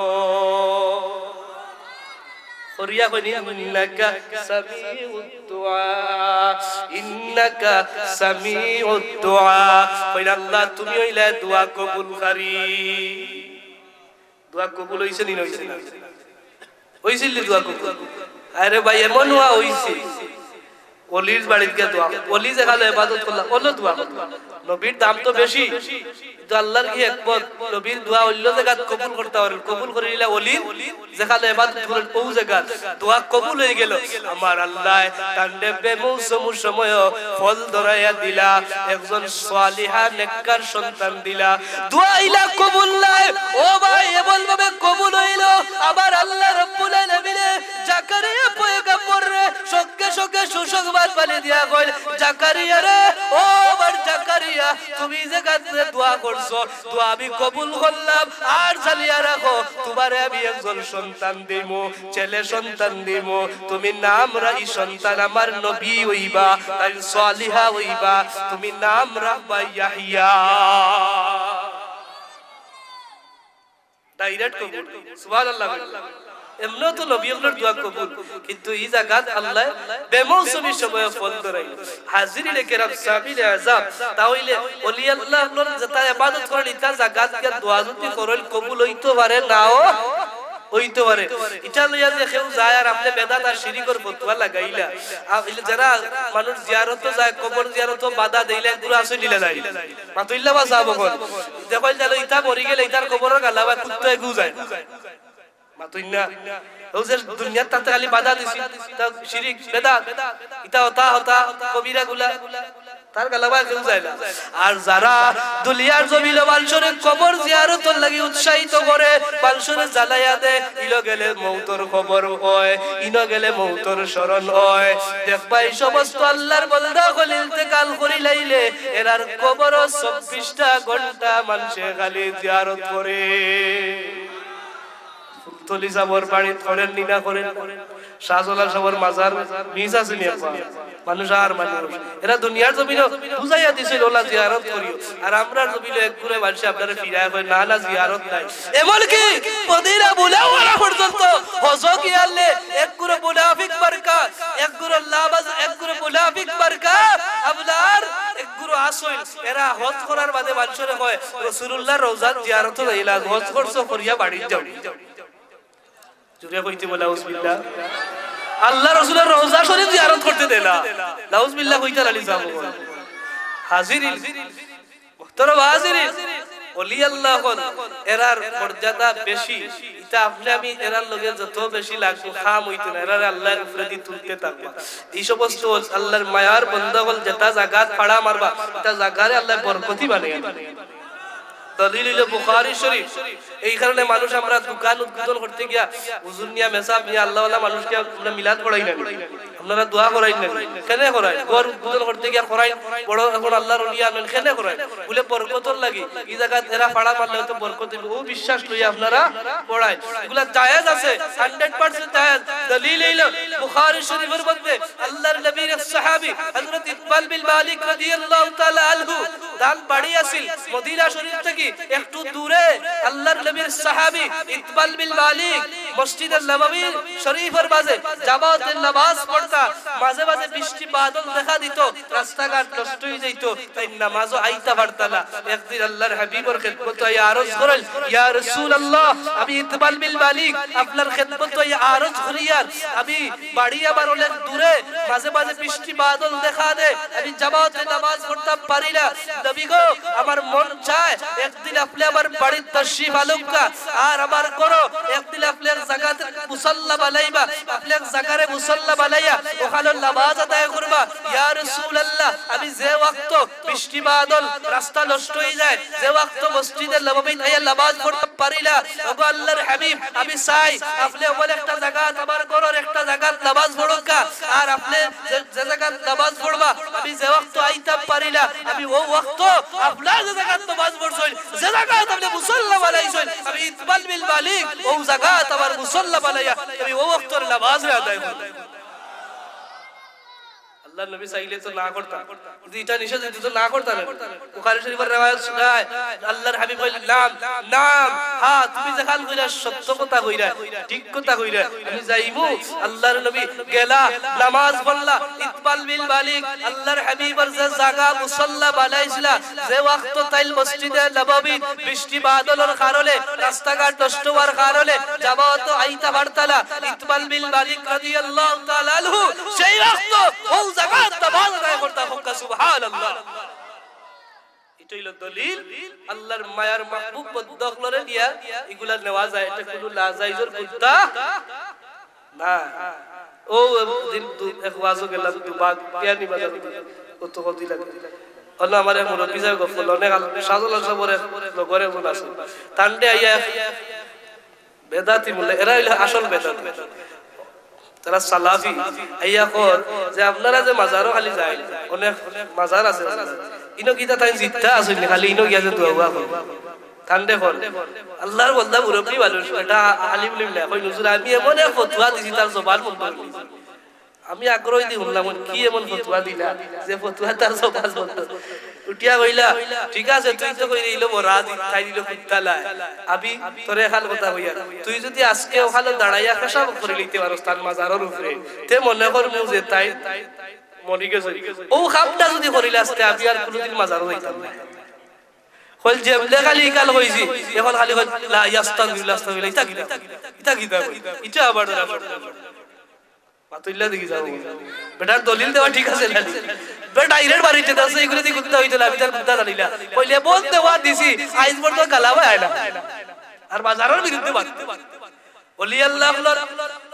করিয়া কইন, "ইন্নাকা সামিউদ দুআ, ইন্নাকা সামিউদ দুআ।" কইন, "আল্লাহ, তুমি অইলায় দোয়া কবুলকারী।" দোয়া কবুল অইছে নি, অইছে না? অইছিল নি দোয়া কবুল? আরে ভাই, এমন অইছে, অলির বাড়িত গিয়া দোয়া, অলি যেখানো ইবাদত করলা, অনো দোয়া করলা। নবীর দাম তো বেশি, কিন্তু আল্লাহর কি হিকমত, নবীর দোয়া অইন্য জাগাত কবুল করতা পারইন, কবুল করি নিলা অলির যেখানো ইবাদত করইন, অউ জাগাত দোয়া কবুল অইগেলো। আমার আল্লায় তানরে বেমৌসুম সময় ফল ধরাইয়া দিলা, একজন সালিহা নেককার সন্তান দিলা। দোয়া ইলা কবুল নায়। ও ভাই, এমন ভাবে কবুল অইলো, আমার আল্লাহ রব্বুল আলামিনে জাকারিয়া পয়গম্বররে শোকে শোকে সুসংবাদ পানি দিয়া কইল, "জাকারিয়া রে, ও আমার জাকারিয়া, তুমি যে গাত্রে দোয়া করছো, দোয়া আমি কবুল করলাম। আর জানিয়া রাখো, তুমারে আমি একজন সন্তান দিমু, ছেলে সন্তান দিমু। তুমি নাম রা-, ই সন্তান আমার নবী অইবা, তাইন সালিহা অইবা। তুমি নাম রাখবা ইয়াহিয়া।" Direct কবুল। সুবহানাল্লাহ। এমনেও তো নবী অকলর দোয়া কবুল, কিন্তু ই জাগাত আল্লায় বেমৌসুমি সময় ফল ধরাইল। হাজিরিনে কেরাম, সামিইনে আজাম, তা অইলে অলি আল্লাহ অকলর যেতা ইবাদত করইন, ইতা জাগাত গিয়া দোয়া যুদি করইন, কবুল অইতো পারে, নাও অইতো পারে। ইটা লইয়া যে কেউ যায় আর আপনে বেদাত আর শিরিকর ফতুয়া লাগাইলা, আর ইলা যেরা মানুষ জিয়ারতো যায়, কবর জিয়ারতো বাধা দেইলা, এগুলা আসল ইলা যায়। মাতুল্লা বা সাব অকল। দেখইন জানো, ইতা মরি গেলে ইতার কবরর গালাবায় কুত্তা এগু যায় না। মাতুইন না। অউ যে দুনিয়াত তাতে খালি বাধা দিছি, ইতা শিরিক, বেদাত, ইতা হতা হতা, কবিরা গুলা, তার গালাবায় কেউ যায় না। আর যারা দুনিয়ার জমিনো মানষরে কবর জিয়ারতর লাগি উৎসাহিত করে, মানষরে জ্বালাইয়া দেয়, ইনো গেলে মউতর খবর অয়, ইনো গেলে মউতর স্মরণ অয়। দেখবা, ই সমস্ত আল্লাহর বন্দা অকল ইন্তেকাল করিলাইলে, এরার কবরো চব্বিশটা ঘন্টা মানষে খালি জিয়ারত করে। ফুলতলি সাবর বাড়িত করের নি না করের? শাহজালাল সাবর মাজার মিস আছে নি একবার? মানুষ আর মানুষ। এরা দুনিয়ার জমিনো বুঝাইয়া দিছিল, "অলা জিয়ারত করিও।" আর আমরার জমিনো এক গুরে মানষে আপনারে ফিরায় কয়, "না, না, জিয়ারত নাই।" এমনকি মদিনা মুনাওয়ারা পর্যন্ত হজো গিয়ালে এক গুরে মুনাফিক মার্কা, এক গুরে লাবাজ, এক গুরে মুনাফিক মার্কা, আপনার এক গুরে আসইল। এরা হজ করার বাদে মানষরে কয়, "রাসূলুল্লাহর রওজা জিয়ারতো যাইলা, হজ করছো করিয়া বাড়িত যাও।" জুরে কইতে বলে, "নাউজুবিল্লাহ।" আল্লাহ রসুলর রওজা শরীফ জিয়ারত করতে দেয় না। নাউজুবিল্লাহ কইতা লাগি যাবো। হাজিরিন, মুহতারাম হাজিরিন, অলি আল্লাহ অকল, এরার মর্যাদা বেশি। ইতা আপনে আমি এরার লগে যত বেশি লাগবো, কাম অইতো না, এরারে আল্লায় উপরেদি তুলতে থাকবা। ই সমস্ত আল্লাহর মায়ার বন্দা অকল যেতা জাগাত ফাড়া মারবা, ইতা জাগারে আল্লায় বরকতি বানাইয়া দিবা। দলিল অইলো বুখারী শরীফ। এই কারণে মানুষ আমরা দোকান উদ্বোধন করতে গিয়া হুজুর নিয়া, মেসাব নিয়া, আল্লাহওয়ালা মানুষরে আমরা মিলাদ পড়াই না নি? আপনারা দোয়া করাইন না নি? কেনে করাইন? ঘর উদ্বোধন করতে গিয়া করাইন, বড় এখন আল্লাহর ওলি আনইন, কেনে করাইন? বুলে বরকতর লাগি, ই জাগাত এরা ফাড়া মারলে হয়তো বরকত অইবো, অউ বিশ্বাস লইয়া আপনারা পড়াইন। ইগুলা জায়েজ আছে, hundred percent জায়েজ। দলিল অইলো বুখারী শরীফর মধ্যে আল্লাহর নবীর এক সাহাবী হযরত ইকবাল বিন মালিক রাদিয়াল্লাহু তাআলা আনহু, তান বাড়ি আছিল মদিনা শরীফ থাকি একটু দূরে। আল্লাহর নবীর সাহাবী ইকবাল বিন মালিক মসজিদে নববী শরীফর মাঝে জামাতে নামাজ পড়তা। মাঝে মাঝে বৃষ্টি বাদল দেখা দিত, রাস্তাঘাট নষ্ট অই যাইত, তাইন নামাজো আইতা পারতা না। একদিন আল্লাহর হাবিবর খেদমতো আইয়া আরজ করইন, "ইয়া রাসূলুল্লাহ, আমি ইকবাল বিন মালিক আপনার খেদমতো আইয়া আরজ করিয়ার, আমি বাড়ি আমার অনেক দূরে, মাঝে মাঝে বৃষ্টি বাদল দেখা দেয়, আমি জামাতে নামাজ পড়তাম পারি না। নবী গো, আমার মন চায় একদিন আপনে আমার বাড়িত তশরিফ আনউক্কা, আর আমার ঘরো একদিন আপনে এক জাগাত মুসল্লা বানাইবা, আপনে এক জাগারে মুসল্লা বানাইয়া অখানো নামাজ আদায় করবা।" ইয়া রাসূলুল্লাহ, আমি যে ওয়াক্ত বৃষ্টি বাদল, রাস্তা নষ্ট অই যায়, যে ওয়াক্ত মসজিদে নববীত আইয়া নামাজ পড়তাম পারি না, ওগো আল্লাহর হাবিব, আমি চাই আপনে এমন একটা জাগাত, আমার ঘরর একটা জাগাত নামাজ পড়উক্কা, আর আপনে যে, যে জাগাত নামাজ পড়বা, আমি যে ওয়াক্ত আইতাম পারি না, আমি অউ ওয়াক্ত আপনার যে জাগাত নামাজ পড়ছইন, যে জাগাত আপনে মুসল্লা বানাইছইন, আমি ইকবাল বিন মালিক অউ জাগাত আমার মুসল্লা বানাইয়া আমি অউ ওয়াক্তর নামাজরে আদায় করমু। আল্লাহর নবী চাইলে তো না করতা, কিন্তু ইটা নিষেধ অইতো তো না করতা না। বুখারী শরীফর রেওয়ায়াত শুনায়, আল্লাহর হাবিব কইলা, "নাম, নাম, হ্যাঁ, তুমি যেখান কইরা সত্য কথা কইরা, ঠিক কথা কইরা, আমি যাইমু।" আল্লাহর নবী গেলা, নামাজ পড়লা, ইতবাল বিল বালিক, আল্লাহর হাবিবর যে জাগা মুসল্লা বানাইছিলা, যে ওয়াক্ত তাইন মসজিদে নববী বৃষ্টি বাদলর কারণে, রাস্তাঘাট নষ্ট হওয়ার কারণে জামাতো আইতা পারতা না। ইতবাল বিল মালিক রাদিয়াল্লাহু তাআলা আনহু সেই ওয়াক্ত অউ জাগাত নামাজ আদায় করতা। কউক্কা সুবহানাল্লাহ। ইটা অইলো দলিল, আল্লাহর মায়ার মাহবুব বন্দা অকলরে নিয়া ইগুলা নেওয়া যায়, ইটা কুনু নাজাইজর কুন্তা না। অউ দিন দু-, এক ওয়াজো গেলাম, দুবাগ, বিয়ানীবাজার, কত কদি লাগে। অনো আমার এক মুরব্বি সাহেব গফল, অনেক আল-, শাহজালাল সাহেবর এক লগর এমন আছে। তানরে আইয়া এক বেদাতি বলে, এরা অইলো আসল বেদাতি। তারা সালাফি। আইয়া কর যে আপনারা যে মাজারো খালি যাইন, অনেক মাজার আছে, ইনো কিতা তাইন জিত্তা আছইন নি, খালি ইনো গিয়া যে দোয়া উয়া করইন। তানরে কর, আল্লাহর বন্দা মুরব্বি মানুষ, ইটা আলিম উলিম না। কইন, "হুজুর, আমি এমন এক ফতুয়া দিছি, তার জবান বন্ধ অই গেছে।" আমি আগ্রহ দি হুনলাম, "কি এমন ফতুয়া দিলা যে ফতুয়া তার জবান বন্ধ?" উঠিয়া কইলা, "ঠিক আছে, তুই তো কইরে ইলো বড়া দি-, তাইন ইলো কুত্তা লায়। আমি তোরে এখান কথা কইয়ার, তুই যুদি আজকে অখানো দাঁড়াইয়া পেশাব করিলিতে পারস তান মাজারর উপরে, তে মনে করমু যে তাইন মরি গেছইন। অউ কামটা যুদি করিলাস, তে আমি আর কুনুদিন মাজারো যাইতাম না।" কইল, "যেমনে খালি ইখান কইছি, অখন খালি কইল, লা, আস্তাগফিরুল্লাহ, আস্তাগফিরুল্লাহ, ইতা কিতা? ইতা কিতা কইল? ইটা আবার ধরা পড়ল।" মাতুল্লা দেখি যাও। বেটার দলিল দেওয়া ঠিক আছে না? বেটা ইরের বাড়িতে আছে, ইগুরে দি কুন্তা অইতো না, আমি তার কুন্তা জানি না। কইলে, "বলতে ওয়াদ দিছি, আইজ পর্যন্ত গালাবায় আয় না।" আর মাজারর বিরুদ্ধে মাত। অলি আল্লাহ অকলর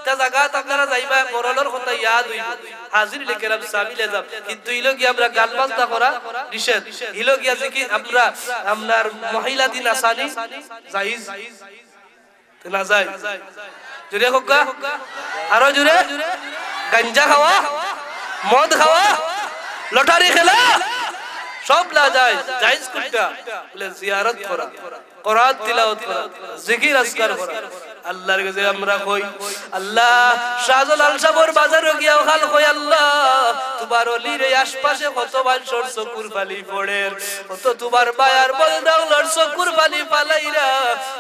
ইতা জাগাত আপনারা যাইবা, মরণর কথা ইয়াদ অইবো। হাজিরিনে কেরাম, সামিল অই যাও। কিন্তু ইলো গিয়া আমরা গান বাজনা করা নিষেধ। ইলো গিয়া জিকির আমরা, আপনার মহিলাদি নাচানি জায়েজ। তে না যায়। জুরে কউক্কা। আরো জুরে। গাঞ্জা খাওয়া, মদ খাওয়া, লটারি খেলা, সব না যায়। জায়েজ কুনটা? বলে জিয়ারত করা, কোরআন তিলাওয়াত করা, জিকির আজকার করা। আল্লাহর গেছে আমরা কই, "আল্লাহ, শাহজালাল সাহেবর বাজারো গিয়া অখান কই, আল্লাহ, তুমার অলির এই আশপাশে কত মানষর চকুর পানি পড়ের, কত তুমার মায়ার বন্দা অকলর চকুর পানি ফালাইরা।"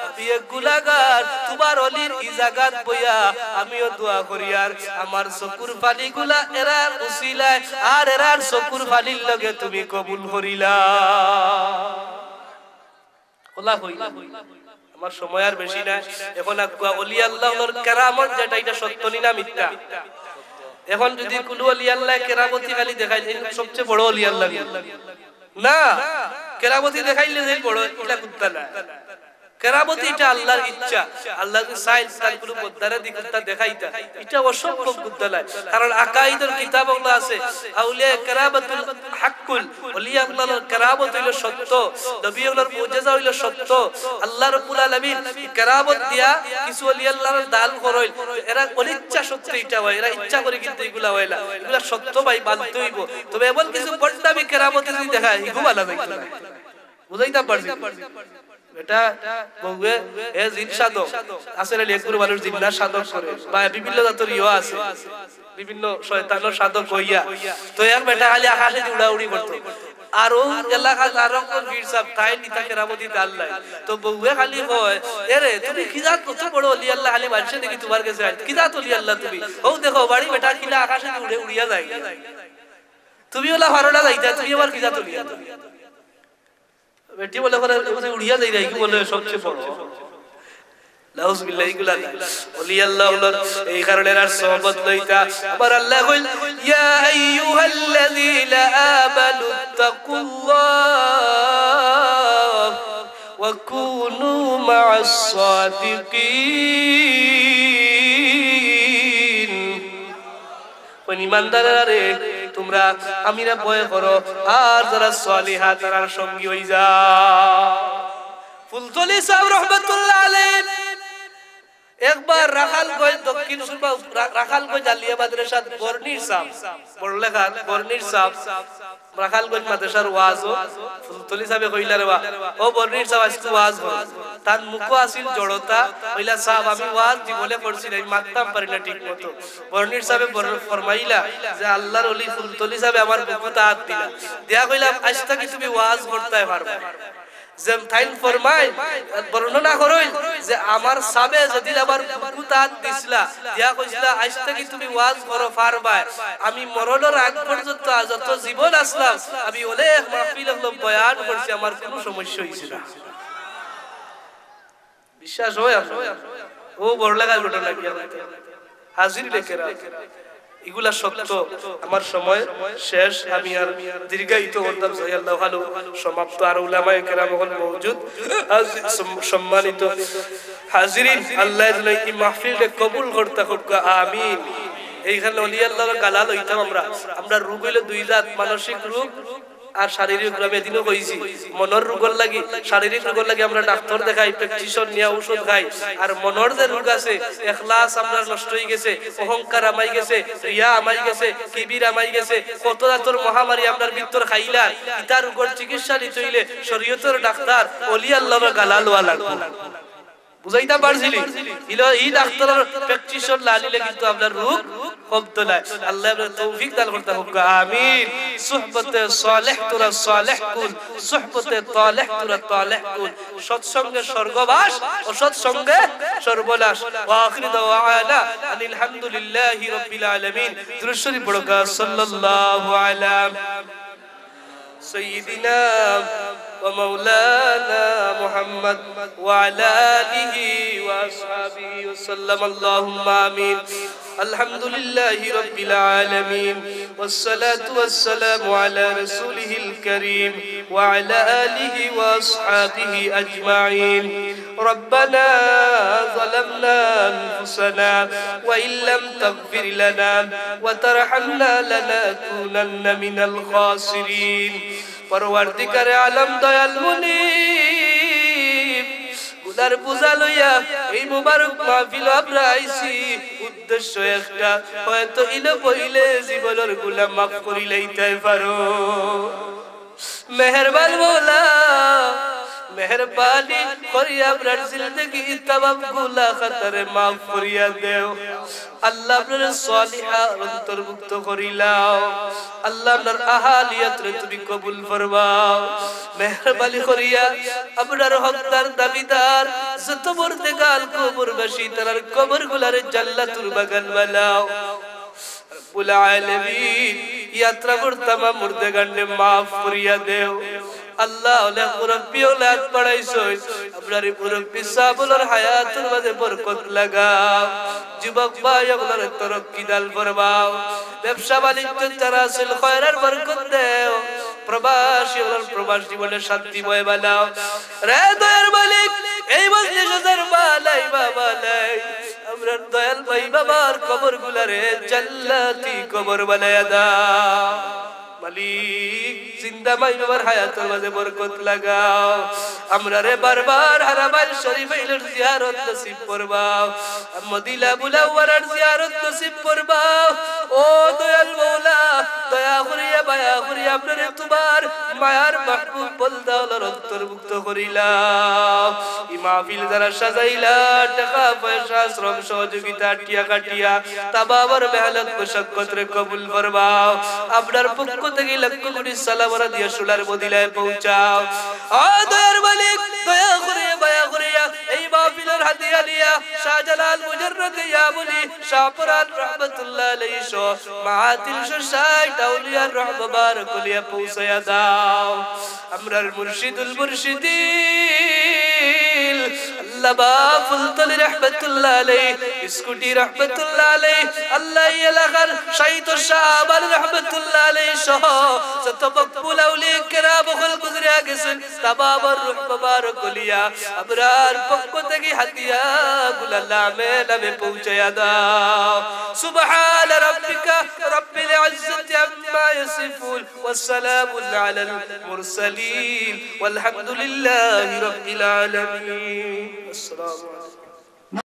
আমি এক গুনাগার, তুমার অলির ই জাগাত বইয়া আমিও দোয়া করিয়ার, আমার চকুর পানিগুলা এরার উসিলায় আর এরার চকুর পানির লগে তুমি কবুল করিলাও। অলা কই, আমার সময় আর বেশি নাই। অখন আগুয়া অলি আল্লাহ অকলর কেরামত যেটা, ইটা সত্য নি না মিথ্যা? অখন যুদি কুনু অলি আল্লায় কেরামতি খালি দেখাইল, এই সবচেয়ে বড় অলি আল্লাহ নি? না, কেরামতি দেখাইলে যে বড়, ইটা কুন্তা না। কেরামতি ইটা আল্লাহর ইচ্ছা। আল্লাহ যুদি চাইন, তাইন কুনু বন্দারে দি কুন্তা দেখাইতা, ইটা অসম্ভব কুন্তা নায়। কারণ আকাইদর কিতাব অকলো আছে, আউলিয়া কেরামাতুল হাক্কুল, অলি আল্লাহর কেরামত অইলো সত্য, নবী অকলর মুজেজা অইলো সত্য। আল্লাহ রাব্বুল আলামিন কেরামত দিয়া কিছু অলি আল্লাহরে দান করইন, এরা অনিচ্ছা সত্ত্বে ইটা অয়, এরা ইচ্ছা করি কিন্তু ইগুলা অয় না, ইগুলা সত্য ভাই মানতে অইবো। তবে এমন কিছু ভণ্ডামি কেরামতি যুদি দেখায়, ইগু মানা যাইতো না। বুঝাইতাম পারছি? বেটা, বউয়ে, এ জিন সাধক। আছে না, এক গুরু মানুষ জিন্নার সাধক করে। বা বিভিন্ন জাতর ইয়ে আছে। বিভিন্ন শয়তানর সাধক অইয়া। তো এক বেটা খালি আকাশে দি উড়াউড়ি করতো। আর অউ এলাকাত আরো কোন পীর সাব, তাইন ইতা কেরামতি দান নাই। তো বউয়ে খালি কয়, "এরে, তুমি কি জাত কত বড় অলি আল্লাহ, খালি মানষে দেখি তুমার গেছে আইন। কি জাত অলি আল্লাহ তুমি? অউ দেখো, বাড়ি বেটা কিলা আকাশে দি উড়ে উড়িয়া যায়। তুমি অলা পারো না যাইতা, তুমি আবার কি জাত অলি আল্লাহ?" বেটি বলে, "করে, ওই যে উড়িয়া যাই রে, কি বলে সবচেয়ে বড়।" নাউজুবিল্লাহ, ইগুলা না। অলি আল্লাহ অকলর এই কারণে এরার সোহবত লইতা। আবার আল্লাহ কইল, "ইয়া আইয়ুহাল্লাযীনা আমানু ইত্তাকুল্লাহ ওয়া কুনু মা'আস সাদিকিন।" কইন, "ইমানদারেরা রে, তুমরা আমিরে ভয় করো, আর যারা সালিহা তারার সঙ্গী অইযাও।" ফুলতলি সাব রহমতুল্লাহ আলাইহি একবার রাখালগঞ্জ দক্ষিণ সুরমা, রা-, রাখালগঞ্জ আলিয়া মাদ্রাসাত বর্ণির সাব, বড়লেখার বর্ণির সাব, রাখালগঞ্জ মাদ্রাসার ওয়াজো ফুলতলি সাবে কইলা, "রে বা, ও বর্ণির সাব, আইজকু ওয়াজ করো।" তান মুখো আছিল জড়তা। কইলা, "সাব, আমি ওয়াজ জীবনে করছি না, আমি মাততাম পারি না ঠিক মতো।" বর্ণির সাবে বর-, ফরমাইলা যে আল্লাহর ওলি ফুলতলি সাবে আমার বুকুত আত দিলা, দিয়া কইলা, "আইজ থাকি তুমি ওয়াজ করতায় পারবায়।" যে তাইন ফরমাইন, বর্ণনা করইন যে আমার সাবে যেদিন আমার বুকুত আত দিছলা, দিয়া কইছলা, "আইজ থাকি তুমি ওয়াজ করো পারবায়।" আমি মরণর আগ পর্যন্ত আজ যত জীবন আছলাম, আমি অনেক মাহফিল অকলো বয়ান করছি, আমার কুনু সমস্যা অইছে না। বিশ্বাস অয় আপনারার? অউ বড়লেখার ঘটনা কি আমার? হাজিরিনে কেরাম, ইগুলা সত্য। আমার সময় শেষ, আমি আর দীর্ঘায়িত করতাম চাই না। আল্লাহ ভালো সমাপ্ত। আর উলামায়ে কেরাম অকল মওজুদ, হাজি-, সম-, সম্মানিত হাজিরিন, আল্লায় যেন ই মাহফিলরে কবুল করতা কউক্কা, আমিন। এইখানে অলি আল্লাহর গালা লইতাম আমরা। আমরার রোগ অইলো দুই জাত, মানসিক রোগ আর শারীরিক রোগ। আমি এদিনও কইছি, মনর রোগর লাগি, শারীরিক রোগর লাগি আমরা ডাক্তর দেখাই, prescription নিয়া ঔষধ খাই। আর মনর যে রোগ আছে, এখলাস আমরার নষ্ট অইগেছে, অহংকার হামাই গেছে, রিয়া হামাই গেছে, কিবির হামাই গেছে, কত জাতর মহামারী আমরার ভিতর খাইলার। ইতা রোগর চিকিৎসা নিতে অইলে শরীয়তর ডাক্তার, অলি আল্লাহর গালা লওয়া লাগবো। বুঝাইতাম পারছিনি? ইলো, ই ডাক্তরর prescription না নিলে কিন্তু আপনার রোগ কমতো নায়। আল্লায় আমরারে তৌফিক দান করতা কউক্কা, আমিন। সুহবতে সালেহ তোরা সালেহ কুন, সুহবতে তালেহ তোরা তালেহ কুন। সৎসঙ্গে স্বর্গবাস, অসৎসঙ্গে সর্বনাশ। ওয়া আখিরু দাওয়ানা আনিল হামদুলিল্লাহি রাব্বিল আলামিন। দুরূদ শরীফ পড়ো গা, সাল্লাল্লাহু আলা سيدنا ومولانا محمد وعلى آله وأصحابه وسلم. اللهم آمين. الحمد لله رب العالمين، والصلاة والسلام على رسوله الكريم وعلى آله وأصحابه أجمعين. ربنا ظلمنا أنفسنا وإن لم تغفر لنا وترحمنا لنكونن من الخاسرين. পরওয়ারদিগারে আলম দয়াল মুনিব, গুনার বোঝা লইয়া এই মুবারক মাহফিলো আমরা আইছি। উদ্দেশ্য একটা, হয়তো ইনো বইলে জীবনর গুনা মাফ করিলাইতায় পারো। মেহেরবান মওলা, মেহেরবানি করি আমরার জিন্দেগির তামাম গুনা খাতারে মাফ করিয়া দেও। আল্লাহ, আমরারে সালিহা অন্তর্ভুক্ত করিলাও। আল্লাহ, আমরার আহালিয়াতরে তুমি কবুল ফরমাও। মেহেরবানি করিয়া আমরার হকদার দাবিদার যত মুর্দেগান কবরবাসী, তারার কবরগুলারে জান্নাতুল বাগান বানাও। রব্বুল আলামিন, ইয়াত্রাবর তামাম মুর্দেগানরে মাফ করিয়া দেও। আল্লাহ, অনেক মুরব্বি অকলে আত বাড়াইছইন, আমরার ই মুরব্বি সাব অকলর হায়াতর মাঝে বরকত লাগাও। যুবক ভাই অকলরে তরক্কি দান ফরমাও। ব্যবসা বাণিজ্য যারা আছইন, খয়রার বরকত দেও। প্রবাসী অকলর প্রবাস জীবনে শান্তিময় বানাও। রে দয়ার মালিক, এই মজলিসো যার মা নাই, বাবা নাই, আমরার দয়াল ভাই বাবার কবরগুলারে জান্নাতি কবর বানাইয়া দাও। মালিক, জিন্দা মাই বাবার হায়াতর মাঝে বরকত লাগাও। আমরারে বারবার হারামাইন শরীফাইনর জিয়ারত নসিব ফরমাও। মদিনা মুনাওয়ারার জিয়ারত নসিব ফরমাও। ও দয়াল মওলা, দয়া করিয়া, মায়া করিয়া আমরারে তুমার মায়ার মাহবুব বন্দা অকলর অন্তর্ভুক্ত করিলাও। ই মাহফিল যারা সাজাইলা, টেকা পয়সা, শ্রম সহযোগিতা, টিয়া কাটিয়া, তামামর মেহনত মশাক্কতরে কবুল ফরমাও। আমরার পক্ষ থাকি লক্ষ কোটি সালাম দিয়া সোনার মদিনায় পৌঁছাও। ও দয়ার মালিক, দয়া করিয়া, মায়া করিয়া এই মাহফিলর হাদিয়া নিয়া শাহজালাল মুজাররদে ইয়ামনি শাহপরান রহমতুল্লাহ আলাইহি সহ মা তিনশো ষাইট আউলিয়ার রুহ মুবারক অলিয়া পৌঁছাইয়া দাও। আমরার মুর্শিদুল মুর্শিদিন আল্লামা ফুলতলি রহমতুল্লাহ আলাইহি, বিস্কুটি রহমতুল্লাহ আলাইহি, আল্লাহ ই এলাকার শাহিদ শাহ আলী রহমতুল্লাহ আলাইহি সহ যত মকবুল আউলিয়া কেরাম অকল গুজরিয়া গেছইন, তামামর রুহ মুবারক অলিয়া আমরার পক্ষ থাকি হাদিয়াগুলা নামে নামে পৌঁছাইয়া দাও। سبحان ربك رب العزة عما يصفون وسلام على المرسلين والحمد لله رب العالمين. السلام عليكم.